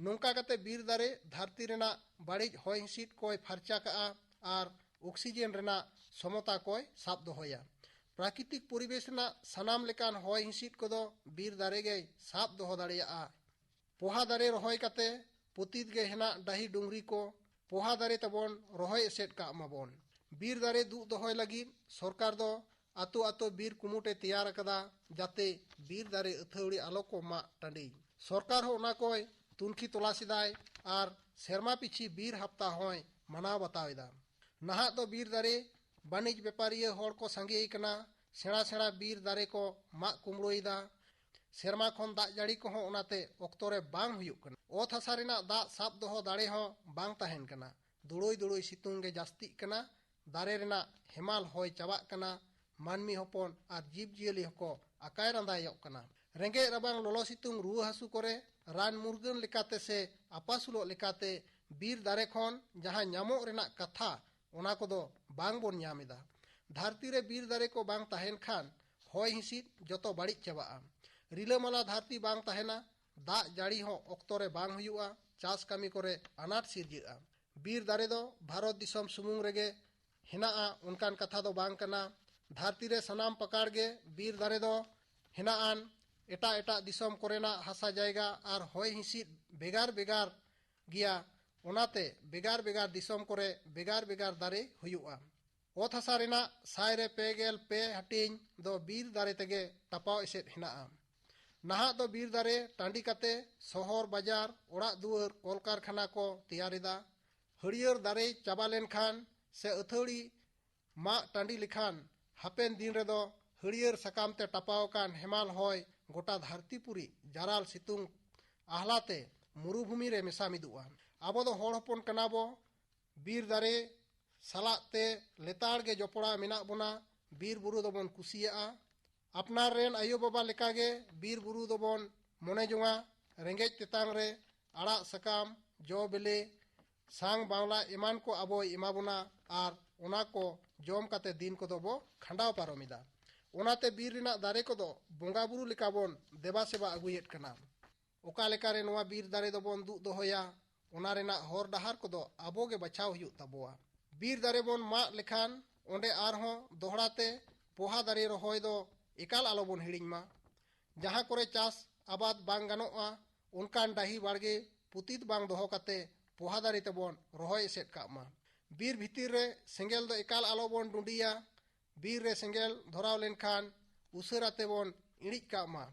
ᱱᱚᱝᱠᱟ ᱠᱟᱛᱮ ᱵᱤᱨ ᱫᱟᱨᱮ ᱫᱷᱟᱹᱨᱛᱤ ᱨᱮᱱᱟᱜ ᱵᱟᱹᱲᱤᱡ ᱦᱚᱭ ᱦᱤᱸᱥᱤᱫ ᱠᱚᱭ ᱯᱷᱟᱨᱪᱟ ᱠᱟᱜᱼᱟ ᱟᱨ ᱚᱠᱥᱤᱡᱮᱱ ᱨᱮᱱᱟᱜ ᱥᱚᱢᱚᱛᱟ ᱠᱚᱭ ᱥᱟᱵ ᱫᱚᱦᱚᱭᱟ᱾ ᱯᱨᱟᱠᱨᱤᱛᱤᱠ ᱯᱚᱨᱤᱵᱮᱥ ᱨᱮᱱᱟᱜ ᱥᱟᱱᱟᱢ ᱞᱮᱠᱟᱱ ᱦᱚᱭ ᱦᱤᱸᱥᱤᱫ ᱠᱚᱫᱚ ᱵᱤᱨ ᱫᱟᱨᱮ ᱜᱮᱭ ᱥᱟᱵ ᱫᱚᱦᱚ ᱫᱟᱲᱮᱭᱟᱜᱼᱟ᱾ ᱯᱚᱦᱟ ᱫᱟᱨᱮ ᱨᱚᱦᱚᱭ ᱠᱟᱛᱮ ᱯᱚᱛᱤᱛ ᱜᱮ ᱦᱮᱱᱟᱜ ᱰᱟᱹᱦᱤ ᱰᱩᱝᱨᱤ ᱠᱚ ᱯᱚᱦᱟ ᱫᱟᱨᱮ ᱛᱮᱵᱚᱱ ᱨᱚᱦᱚᱭ ᱮᱥᱮᱫ ᱠᱟᱜ ᱢᱟᱵᱚᱱ᱾ ᱵᱤᱨ ᱫᱟᱨᱮ ᱫᱩᱜ ᱫᱚᱦᱚᱭ ᱞᱟᱹᱜᱤᱫ ᱥᱚᱨᱠᱟᱨ ᱫᱚ ᱟᱛᱳ ᱟᱛᱳ ᱵᱤᱨ ᱠᱩᱢᱩᱴ ᱮ ᱛᱮᱭᱟᱨ ᱟᱠᱟᱫᱟ, ᱡᱟᱛᱮ ᱵᱤᱨ ᱫᱟᱨᱮ ᱟᱹᱛᱷᱟᱹᱣᱲᱤ ᱟᱞᱚ ᱠᱚ ᱢᱟᱜ ᱴᱟᱺᱰᱤ᱾ ᱥᱚᱨᱠᱟᱨ ᱦᱚᱸ ᱚᱱᱟ ᱠᱚᱭ ᱛᱩᱱᱠᱷᱤ ᱛᱚᱞᱟᱥ ᱮᱫᱟᱭ ᱟᱨ ᱥᱮᱨᱢᱟ ᱯᱤᱪᱷᱤ ᱵᱤᱨ ᱦᱟᱯᱛᱟ ᱦᱚᱸᱭ ᱢᱟᱱᱟᱣ ᱵᱟᱛᱟᱣ ᱮᱫᱟ᱾ ᱱᱟᱦᱟᱜ ᱫᱚ ᱵᱤᱨ ᱫᱟᱨᱮ ᱵᱟᱹᱱᱤᱡᱽ ᱵᱮᱯᱟᱨᱤᱭᱟᱹ ᱦᱚᱲ ᱠᱚ ᱥᱟᱸᱜᱮ ᱟᱠᱟᱱᱟ, ᱥᱮᱬᱟ ᱥᱮᱬᱟ ᱵᱤᱨ ᱫᱟᱨᱮ ᱠᱚ ᱢᱟᱜ ᱠᱩᱢᱲᱩᱭᱮᱫᱟ᱾ ᱥᱮᱨᱢᱟ ᱠᱷᱚᱱ ᱫᱟᱜ ᱡᱟᱹᱲᱤ ᱠᱚᱦᱚᱸ ᱚᱱᱟᱛᱮ ᱚᱠᱛᱚ ᱨᱮ ᱵᱟᱝ ᱦᱩᱭᱩᱜ ᱠᱟᱱᱟ᱾ ᱚᱛ ᱦᱟᱥᱟ ᱨᱮᱱᱟᱜ ᱫᱟᱜ ᱥᱟᱵ ᱫᱚᱦᱚ ᱫᱟᱲᱮ ᱦᱚᱸ ᱵᱟᱝ ᱛᱟᱦᱮᱱ ᱠᱟᱱᱟ᱾ ᱫᱩᱲᱩᱭ ᱫᱩᱲᱩᱭ ᱥᱤᱛᱩᱝ ᱜᱮ ᱡᱟᱹᱥᱛᱤᱜ ᱠᱟᱱᱟ᱾ ᱫᱟᱨᱮ ᱨᱮᱱᱟᱜ ᱦᱮᱢᱟᱞ ᱦᱚᱭ ᱪᱟᱵᱟᱜ ᱠᱟᱱᱟ᱾ ᱢᱟᱹᱱᱢᱤ ᱦᱚᱯᱚᱱ ᱟᱨ ᱡᱤᱵᱽ ᱡᱤᱭᱟᱹᱞᱤ ᱦᱚᱸᱠᱚ ᱟᱠᱟᱭ ᱨᱟᱸᱫᱟᱭᱚᱜ ᱠᱟᱱᱟ᱾ ᱨᱮᱸᱜᱮᱡ ᱨᱟᱵᱟᱝ ᱞᱚᱞᱚ ᱥᱤᱛᱩᱝ ᱨᱩᱣᱟᱹ ᱦᱟᱹᱥᱩ ᱠᱚᱨᱮ ᱨᱟᱱ ᱢᱩᱨᱜᱟᱹᱱ ᱞᱮᱠᱟᱛᱮ ᱥᱮ ᱟᱯᱟᱥᱩᱞᱚᱜ ᱞᱮᱠᱟᱛᱮ ᱵᱤᱨ ᱫᱟᱨᱮ ᱠᱷᱚᱱ ᱡᱟᱦᱟᱸ ᱧᱟᱢᱚᱜ ᱨᱮᱱᱟᱜ ᱠᱟᱛᱷᱟ, ᱚᱱᱟ ᱠᱚᱫᱚ ᱵᱟᱝ ᱵᱚᱱ ᱧᱟᱢ ᱮᱫᱟ᱾ ᱫᱷᱟᱹᱨᱛᱤ ᱨᱮ ᱵᱤᱨ ᱫᱟᱨᱮ ᱠᱚ ᱵᱟᱝ ᱛᱟᱦᱮᱱ ᱠᱷᱟᱱ ᱦᱚᱭ ᱦᱤᱸᱥᱤᱫ ᱡᱚᱛᱚ ᱵᱟᱹᱲᱤᱡ ᱪᱟᱵᱟᱜᱼᱟ᱾ ᱨᱤᱞᱟᱹᱢᱟᱞᱟ ᱫᱷᱟᱹᱨᱛᱤ ᱵᱟᱝ ᱛᱟᱦᱮᱱᱟ, ᱫᱟᱜ ᱡᱟᱹᱲᱤ ᱦᱚᱸ ᱚᱠᱛᱚ ᱨᱮ ᱵᱟᱝ ᱦᱩᱭᱩᱜᱼᱟ, ᱪᱟᱥ ᱠᱟᱹᱢᱤ ᱠᱚᱨᱮ ᱟᱱᱟᱴ ᱥᱤᱨᱡᱟᱹᱜᱼᱟ᱾ ᱵᱤᱨ ᱫᱟᱨᱮ ᱫᱚ ᱵᱷᱟᱨᱚᱛ ᱫᱤᱥᱚᱢ ᱥᱩᱢᱩᱝ ᱨᱮᱜᱮ ᱦᱮᱱᱟᱜᱼᱟ, ᱚᱱᱠᱟᱱ ᱠᱟᱛᱷᱟ ᱫᱚ ᱵᱟᱝ ᱠᱟᱱᱟ᱾ ᱫᱷᱟᱹᱨᱛᱤ ᱨᱮ ᱥᱟᱱᱟᱢ ᱯᱟᱠᱟᱲ ᱜᱮ ᱵᱤᱨ ᱫᱟᱨᱮ ᱫᱚ ᱦᱮᱱᱟᱜᱼᱟᱱ᱾ ᱮᱴᱟᱜ ᱮᱴᱟᱜ ᱫᱤᱥᱚᱢ ᱠᱚᱨᱮᱱᱟᱜ ᱦᱟᱥᱟ ᱡᱟᱭᱜᱟ ᱟᱨ ᱦᱚᱭ ᱦᱤᱸᱥᱤᱫ ᱵᱷᱮᱜᱟᱨ ᱵᱷᱮᱜᱟᱨ ᱜᱮᱭᱟ, ᱚᱱᱟᱛᱮ ᱵᱷᱮᱜᱟᱨ ᱵᱷᱮᱜᱟᱨ ᱫᱤᱥᱚᱢ ᱠᱚᱨᱮ ᱵᱷᱮᱜᱟᱨ ᱵᱷᱮᱜᱟᱨ ᱫᱟᱨᱮ ᱦᱩᱭᱩᱜᱼᱟ᱾ ᱚᱛ ᱦᱟᱥᱟ ᱨᱮᱱᱟᱜ ᱥᱟᱭ ᱨᱮ ᱯᱮ ᱜᱮᱞ ᱯᱮ ᱦᱟᱹᱴᱤᱧ ᱫᱚ ᱵᱤᱨ ᱫᱟᱨᱮ ᱛᱮᱜᱮ ᱴᱟᱯᱟᱣ ᱮᱥᱮᱫ ᱦᱮᱱᱟᱜᱼᱟ᱾ ᱱᱟᱦᱟᱜ ᱫᱚ ᱵᱤᱨ ᱫᱟᱨᱮ ᱴᱟᱺᱰᱤ ᱠᱟᱛᱮ ᱥᱚᱦᱚᱨ, ᱵᱟᱡᱟᱨ, ᱚᱲᱟᱜ ᱫᱩᱣᱟᱹᱨ, ᱠᱚᱞᱠᱟᱨᱠᱷᱟᱱᱟ ᱠᱚ ᱛᱮᱭᱟᱨ ᱮᱫᱟ᱾ ᱦᱟᱹᱨᱭᱟᱹᱲ ᱫᱟᱨᱮ ᱪᱟᱵᱟ ᱞᱮᱱᱠᱷᱟᱱ ᱥᱮ ᱟᱹᱛᱷᱟᱹᱲᱤ ᱢᱟᱜ ᱴᱟᱺᱰᱤ ᱞᱮᱠᱷᱟᱱ ᱦᱟᱯᱮᱱ ᱫᱤᱱ ᱨᱮᱫᱚ ᱦᱟᱹᱨᱭᱟᱹᱲ ᱥᱟᱠᱟᱢ ᱛᱮ ᱴᱟᱯᱟᱣ ᱟᱠᱟᱱ ᱦᱮᱢᱟᱞ ᱦᱚᱭ ᱜᱚᱴᱟ ᱫᱷᱟᱹᱨᱛᱤ ᱯᱩᱨᱤ ᱡᱟᱨᱟᱞ ᱥᱤᱛᱩᱝ ᱟᱦᱞᱟᱛᱮ ᱢᱩᱨᱩᱵᱷᱩᱢᱤ ᱨᱮ ᱢᱮᱥᱟ ᱢᱤᱫᱚᱜᱼᱟ᱾ ᱟᱵᱚ ᱫᱚ ᱦᱚᱲ ᱦᱚᱯᱚᱱ ᱠᱟᱱᱟ ᱵᱚ, ᱵᱤᱨ ᱫᱟᱨᱮ ᱥᱟᱞᱟᱜ ᱛᱮ ᱞᱮᱛᱟᱲ ᱜᱮ ᱡᱚᱯᱲᱟᱣ ᱢᱮᱱᱟᱜ ᱵᱚᱱᱟ᱾ ᱵᱤᱨ ᱵᱩᱨᱩ ᱫᱚᱵᱚᱱ ᱠᱩᱥᱤᱭᱟᱜᱼᱟ᱾ ᱟᱯᱱᱟᱨ ᱨᱮᱱ ᱟᱭᱳ ᱵᱟᱵᱟ ᱞᱮᱠᱟᱜᱮ ᱵᱤᱨ ᱵᱩᱨᱩ ᱫᱚᱵᱚᱱ ᱢᱚᱱᱮ ᱡᱚᱝᱟ᱾ ᱨᱮᱸᱜᱮᱡ ᱛᱮᱛᱟᱝ ᱨᱮ ᱟᱲᱟᱜ ᱥᱟᱠᱟᱢ, ᱡᱚ ᱵᱤᱞᱤ, ᱥᱟᱝ ᱵᱟᱣᱞᱟ ᱮᱢᱟᱱ ᱠᱚ ᱟᱵᱚᱭ ᱮᱢᱟ ᱵᱚᱱᱟ ᱟᱨ ᱚᱱᱟ ᱠᱚ ᱡᱚᱢ ᱠᱟᱛᱮ ᱫᱤᱱ ᱠᱚᱫᱚ ᱵᱚ ᱠᱷᱟᱸᱰᱟᱣ ᱯᱟᱨᱚᱢ ᱮᱫᱟ᱾ ᱚᱱᱟᱛᱮ ᱵᱤᱨ ᱨᱮᱱᱟᱜ ᱫᱟᱨᱮ ᱠᱚᱫᱚ ᱵᱚᱸᱜᱟ ᱵᱩᱨᱩ ᱞᱮᱠᱟ ᱵᱚᱱ ᱫᱮᱵᱟ ᱥᱮᱵᱟ ᱟᱹᱜᱩᱭᱮᱫ ᱠᱟᱱᱟ᱾ ᱚᱠᱟ ᱞᱮᱠᱟᱨᱮ ᱱᱚᱣᱟ ᱵᱤᱨ ᱫᱟᱨᱮ ᱫᱚᱵᱚᱱ ᱫᱩᱜ ᱫᱚᱦᱚᱭᱟ, ᱚᱱᱟ ᱨᱮᱱᱟᱜ ᱦᱚᱨ ᱰᱟᱦᱟᱨ ᱠᱚᱫᱚ ᱟᱵᱚ ᱜᱮ ᱵᱟᱪᱷᱟᱣ ᱦᱩᱭᱩᱜ ᱛᱟᱵᱚᱣᱟ᱾ ᱵᱤᱨ ᱫᱟᱨᱮ ᱵᱚᱱ ᱢᱟᱜ ᱞᱮᱠᱷᱟᱱ ᱚᱸᱰᱮ ᱟᱨᱦᱚᱸ ᱫᱚᱦᱲᱟ ᱛᱮ ᱯᱚᱦᱟ ᱫᱟᱨᱮ ᱨᱚᱦᱚᱭ ᱫᱚ ᱮᱠᱟᱞ ᱟᱞᱚᱵᱚᱱ ᱦᱤᱲᱤᱧ ᱢᱟ᱾ ᱡᱟᱦᱟᱸ ᱠᱚᱨᱮ ᱪᱟᱥ ᱟᱵᱟᱫ ᱵᱟᱝ ᱜᱟᱱᱚᱜᱼᱟ, ᱚᱱᱠᱟᱱ ᱰᱟᱹᱦᱤ ᱵᱟᱲᱜᱮ ᱯᱩᱛᱤᱛ ᱵᱟᱝ ᱫᱚᱦᱚ ᱠᱟᱛᱮ ᱯᱚᱦᱟ ᱫᱟᱨᱮ ᱛᱮᱵᱚᱱ ᱨᱚᱦᱚᱭ ᱮᱥᱮᱫ ᱠᱟᱜ ᱢᱟ᱾ ᱵᱤᱨ ᱵᱷᱤᱛᱤᱨ ᱨᱮ ᱥᱮᱸᱜᱮᱞ ᱫᱚ ᱮᱠᱟᱞ ᱟᱞᱚᱵᱚᱱ ᱰᱩᱸᱰᱤᱭᱟ᱾ ᱵᱤᱨ ᱨᱮ ᱥᱮᱸᱜᱮᱞ ᱫᱷᱚᱨᱟᱣ ᱞᱮᱱᱠᱷᱟᱱ ᱩᱥᱟᱹᱨᱟ ᱛᱮᱵᱚᱱ ᱤᱬᱤᱡ ᱠᱟᱜ ᱢᱟ᱾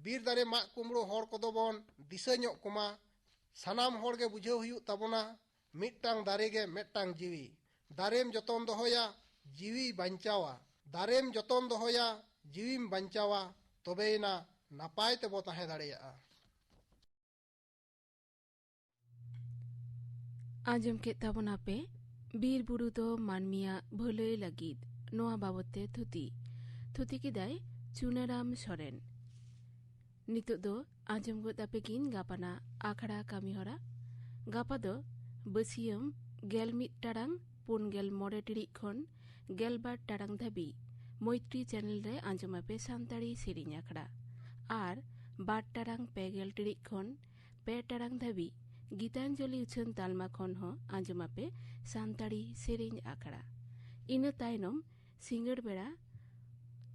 ᱵᱤᱨ ᱫᱟᱨᱮ ᱢᱟᱜ ᱠᱩᱢᱵᱽᱲᱩ ᱦᱚᱲ ᱠᱚᱫᱚ ᱵᱚᱱ ᱫᱤᱥᱟᱹ ᱧᱚᱜ ᱠᱚᱢᱟ᱾ ᱥᱟᱱᱟᱢ ᱦᱚᱲ ᱜᱮ ᱵᱩᱡᱷᱟᱹᱣ ᱦᱩᱭᱩᱜ ᱛᱟᱵᱚᱱᱟ, ᱢᱤᱫᱴᱟᱝ ᱫᱟᱨᱮ ᱜᱮ ᱢᱤᱫᱴᱟᱝ ᱡᱤᱣᱤ᱾ ᱫᱟᱨᱮᱢ ᱡᱚᱛᱚᱱ ᱫᱚᱦᱚᱭᱟ, ᱡᱤᱣᱤᱭ ᱵᱟᱧᱪᱟᱣᱟ᱾ ᱫᱟᱨᱮᱢ ᱡᱚᱛᱚᱱ ᱫᱚᱦᱚᱭᱟ, ᱡᱤᱣᱤᱢ ᱵᱟᱧᱪᱟᱣᱟ, ᱛᱚᱵᱮᱭᱮᱱᱟ ᱱᱟᱯᱟᱭ ᱛᱮᱵᱚ ᱛᱟᱦᱮᱸ ᱫᱟᱲᱮᱭᱟᱜᱼᱟ᱾ ᱟᱸᱡᱚᱢ ᱠᱮᱫ ᱛᱟᱵᱚᱱᱟᱯᱮ ᱵᱤᱨ ᱵᱩᱨᱩ ᱫᱚ ᱢᱟᱹᱱᱢᱤᱭᱟᱜ ᱵᱷᱟᱹᱞᱟᱹᱭ ᱞᱟᱹᱜᱤᱫ, ᱱᱚᱣᱟ ᱵᱟᱵᱚᱛ ᱛᱮ ᱛᱷᱩᱛᱤ᱾ ᱛᱷᱩᱛᱤ ᱠᱮᱫᱟᱭ ᱪᱩᱱᱟᱨᱟᱢ ᱥᱚᱨᱮᱱ᱾ ᱱᱤᱛᱚᱜ ᱫᱚ ᱟᱸᱡᱚᱢ ᱜᱚᱫ ᱟᱯᱮ ᱜᱤᱧ ᱜᱟᱯᱟᱱᱟᱜ ᱟᱠᱷᱲᱟ ᱠᱟᱹᱢᱤ ᱦᱚᱨᱟ᱾ ᱜᱟᱯᱟ ᱫᱚ ᱵᱟᱹᱥᱤᱭᱟᱹᱢ ᱜᱮᱞ ᱢᱤᱫ ᱴᱟᱲᱟᱝ ᱯᱩᱱ ᱜᱮᱞ ᱢᱚᱬᱮ ᱴᱤᱲᱤᱡ ᱠᱷᱚᱱ ᱜᱮᱞ ᱵᱟᱨ ᱴᱟᱲᱟᱝ ᱫᱷᱟᱹᱵᱤᱡ ᱢᱳᱭᱛᱨᱤ ᱪᱮᱱᱮᱞ ᱨᱮ ᱟᱸᱡᱚᱢ ᱟᱯᱮ ᱥᱟᱱᱛᱟᱲᱤ ᱥᱮᱨᱮᱧ ᱟᱠᱷᱲᱟ᱾ ᱟᱨ ᱵᱟᱨ ᱴᱟᱲᱟᱝ ᱯᱮ ᱜᱮᱞ ᱴᱤᱲᱤᱡ ᱠᱷᱚᱱ ᱯᱮ ᱴᱟᱲᱟᱝ ᱫᱷᱟᱹᱵᱤᱡ ᱜᱤᱛᱟᱧᱡᱚᱞᱤ ᱩᱪᱷᱟᱹᱱ ᱛᱟᱞᱢᱟ ᱠᱷᱚᱱ ᱦᱚᱸ ᱟᱸᱡᱚᱢ ᱟᱯᱮ ᱥᱟᱱᱛᱟᱲᱤ ᱥᱮᱨᱮᱧ ᱟᱠᱷᱲᱟ᱾ ᱤᱱᱟᱹ ᱛᱟᱭᱱᱚᱢ ᱥᱤᱸᱜᱟᱹᱲ ᱵᱮᱲᱟ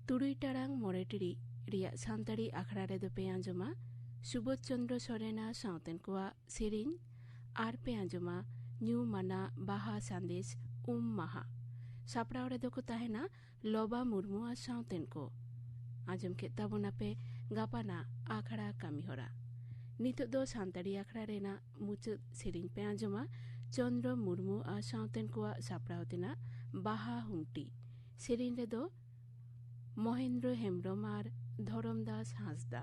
ᱛᱩᱨᱩᱭ ᱴᱟᱲᱟᱝ ᱢᱚᱬᱮ ᱴᱤᱲᱤᱡ ᱨᱮᱭᱟᱜ ᱥᱟᱱᱛᱟᱲᱤ ᱟᱠᱷᱲᱟ ᱨᱮᱫᱚ ᱯᱮ ᱟᱸᱡᱚᱢᱟ ᱥᱩᱵᱳᱫᱷ ᱪᱚᱸᱫᱽᱨᱚ ᱥᱚᱨᱮᱱᱟᱜ ᱥᱟᱶᱛᱮᱱ ᱠᱚᱣᱟᱜ ᱥᱮᱨᱮᱧ, ᱟᱨ ᱯᱮ ᱟᱸᱡᱚᱢᱟ ᱧᱩᱢᱟᱱᱟᱜ ᱵᱟᱦᱟ ᱥᱟᱸᱫᱮᱥ ᱩᱢ ᱢᱟᱦᱟ᱾ ᱥᱟᱯᱲᱟᱣ ᱨᱮᱫᱚ ᱠᱚ ᱛᱟᱦᱮᱱᱟ ᱞᱚᱵᱟ ᱢᱩᱨᱢᱩ ᱟᱨ ᱥᱟᱶᱛᱮᱱ ᱠᱚ᱾ ᱟᱸᱡᱚᱢ ᱠᱮᱫ ᱛᱟᱵᱚᱱᱟᱯᱮ ᱜᱟᱯᱟᱱᱟᱜ ᱟᱠᱷᱲᱟ ᱠᱟᱹᱢᱤ ᱦᱚᱨᱟ᱾ ᱱᱤᱛᱚᱜ ᱫᱚ ᱥᱟᱱᱛᱟᱲᱤ ᱟᱠᱷᱲᱟ ᱨᱮᱱᱟᱜ ᱢᱩᱪᱟᱹᱫ ᱥᱮᱨᱮᱧ ᱯᱮ ᱟᱸᱡᱚᱢᱟ ᱪᱚᱸᱫᱽᱨᱚ ᱢᱩᱨᱢᱩ ᱟᱨ ᱥᱟᱶᱛᱮᱱ ᱠᱚᱣᱟᱜ ᱥᱟᱯᱲᱟᱣ ᱛᱮᱱᱟᱜ ᱵᱟᱦᱟ ᱦᱩᱢᱴᱤ᱾ ᱥᱮᱨᱮᱧ ᱨᱮᱫᱚ ᱢᱚᱦᱮᱱᱫᱨᱚ ᱦᱮᱢᱵᱨᱚᱢ ᱟᱨ ᱫᱷᱚᱨᱚᱢᱫᱟᱥ ᱦᱟᱸᱥᱫᱟ᱾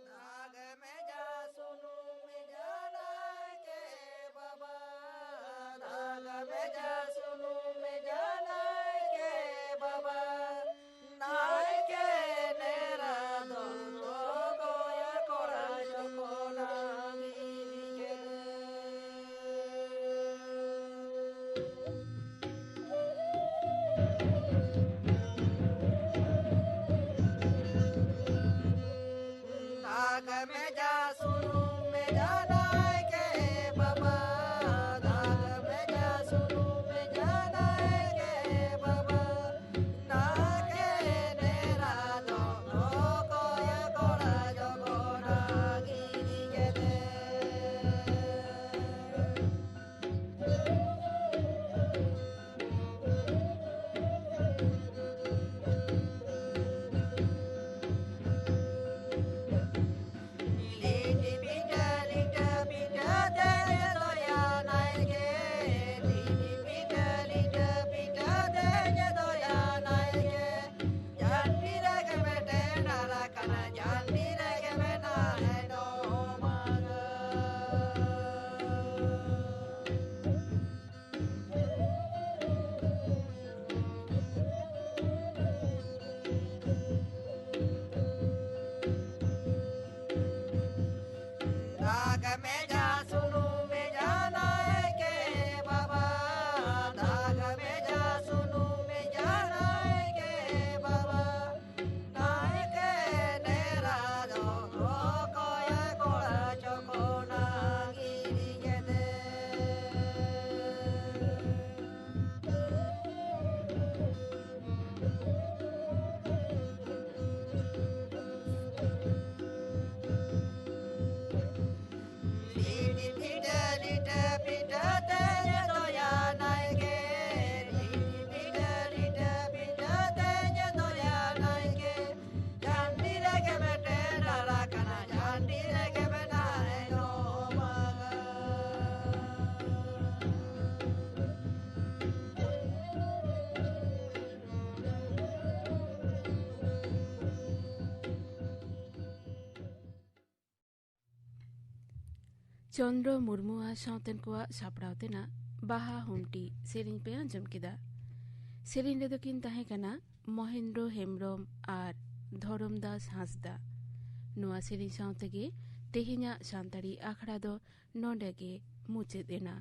ᱫᱟᱜᱽ ᱢᱮ ᱡᱟ ᱥᱩᱱᱩᱢ ᱢᱮ ᱡᱟ ᱱᱟᱭᱠᱮ ᱵᱟᱵᱟ, ᱫᱟᱜᱽ ᱢᱮ ᱡᱟ ᱥᱩᱱᱩᱢ ᱢᱮ ᱡᱟ ᱱᱟᱭᱠᱮ ᱵᱟᱵᱟ, ᱱᱟᱭᱠᱮ ᱰᱮᱨᱟ ᱫᱚᱱ ᱫᱚ ᱜᱚᱭᱟ ᱠᱚᱲᱟ ᱡᱚᱠᱷᱚᱱ ᱟᱢ ᱤᱫᱤ ᱠᱮᱫᱮ᱾ ᱪᱚᱱᱫᱨᱚ ᱢᱩᱨᱢᱩᱣᱟᱜ ᱥᱟᱶᱛᱮᱱ ᱠᱚᱣᱟᱜ ᱥᱟᱯᱲᱟᱣ ᱛᱮᱱᱟᱜ ᱵᱟᱦᱟ ᱦᱩᱢᱴᱤ ᱥᱮᱨᱮᱧ ᱯᱮ ᱟᱸᱡᱚᱢ ᱠᱮᱫᱟ᱾ ᱥᱮᱨᱮᱧ ᱨᱮᱫᱚ ᱠᱤᱱ ᱛᱟᱦᱮᱸ ᱠᱟᱱᱟ ᱢᱚᱦᱮᱱᱫᱨᱚ ᱦᱮᱢᱵᱨᱚᱢ ᱟᱨ ᱫᱷᱚᱨᱚᱢᱫᱟᱥ ᱦᱟᱸᱥᱫᱟ᱾ ᱱᱚᱣᱟ ᱥᱮᱨᱮᱧ ᱥᱟᱶ ᱛᱮᱜᱮ ᱛᱮᱦᱮᱧᱟᱜ ᱥᱟᱱᱛᱟᱲᱤ ᱟᱠᱷᱲᱟ ᱫᱚ ᱱᱚᱰᱮ ᱜᱮ ᱢᱩᱪᱟᱹᱫ ᱮᱱᱟ᱾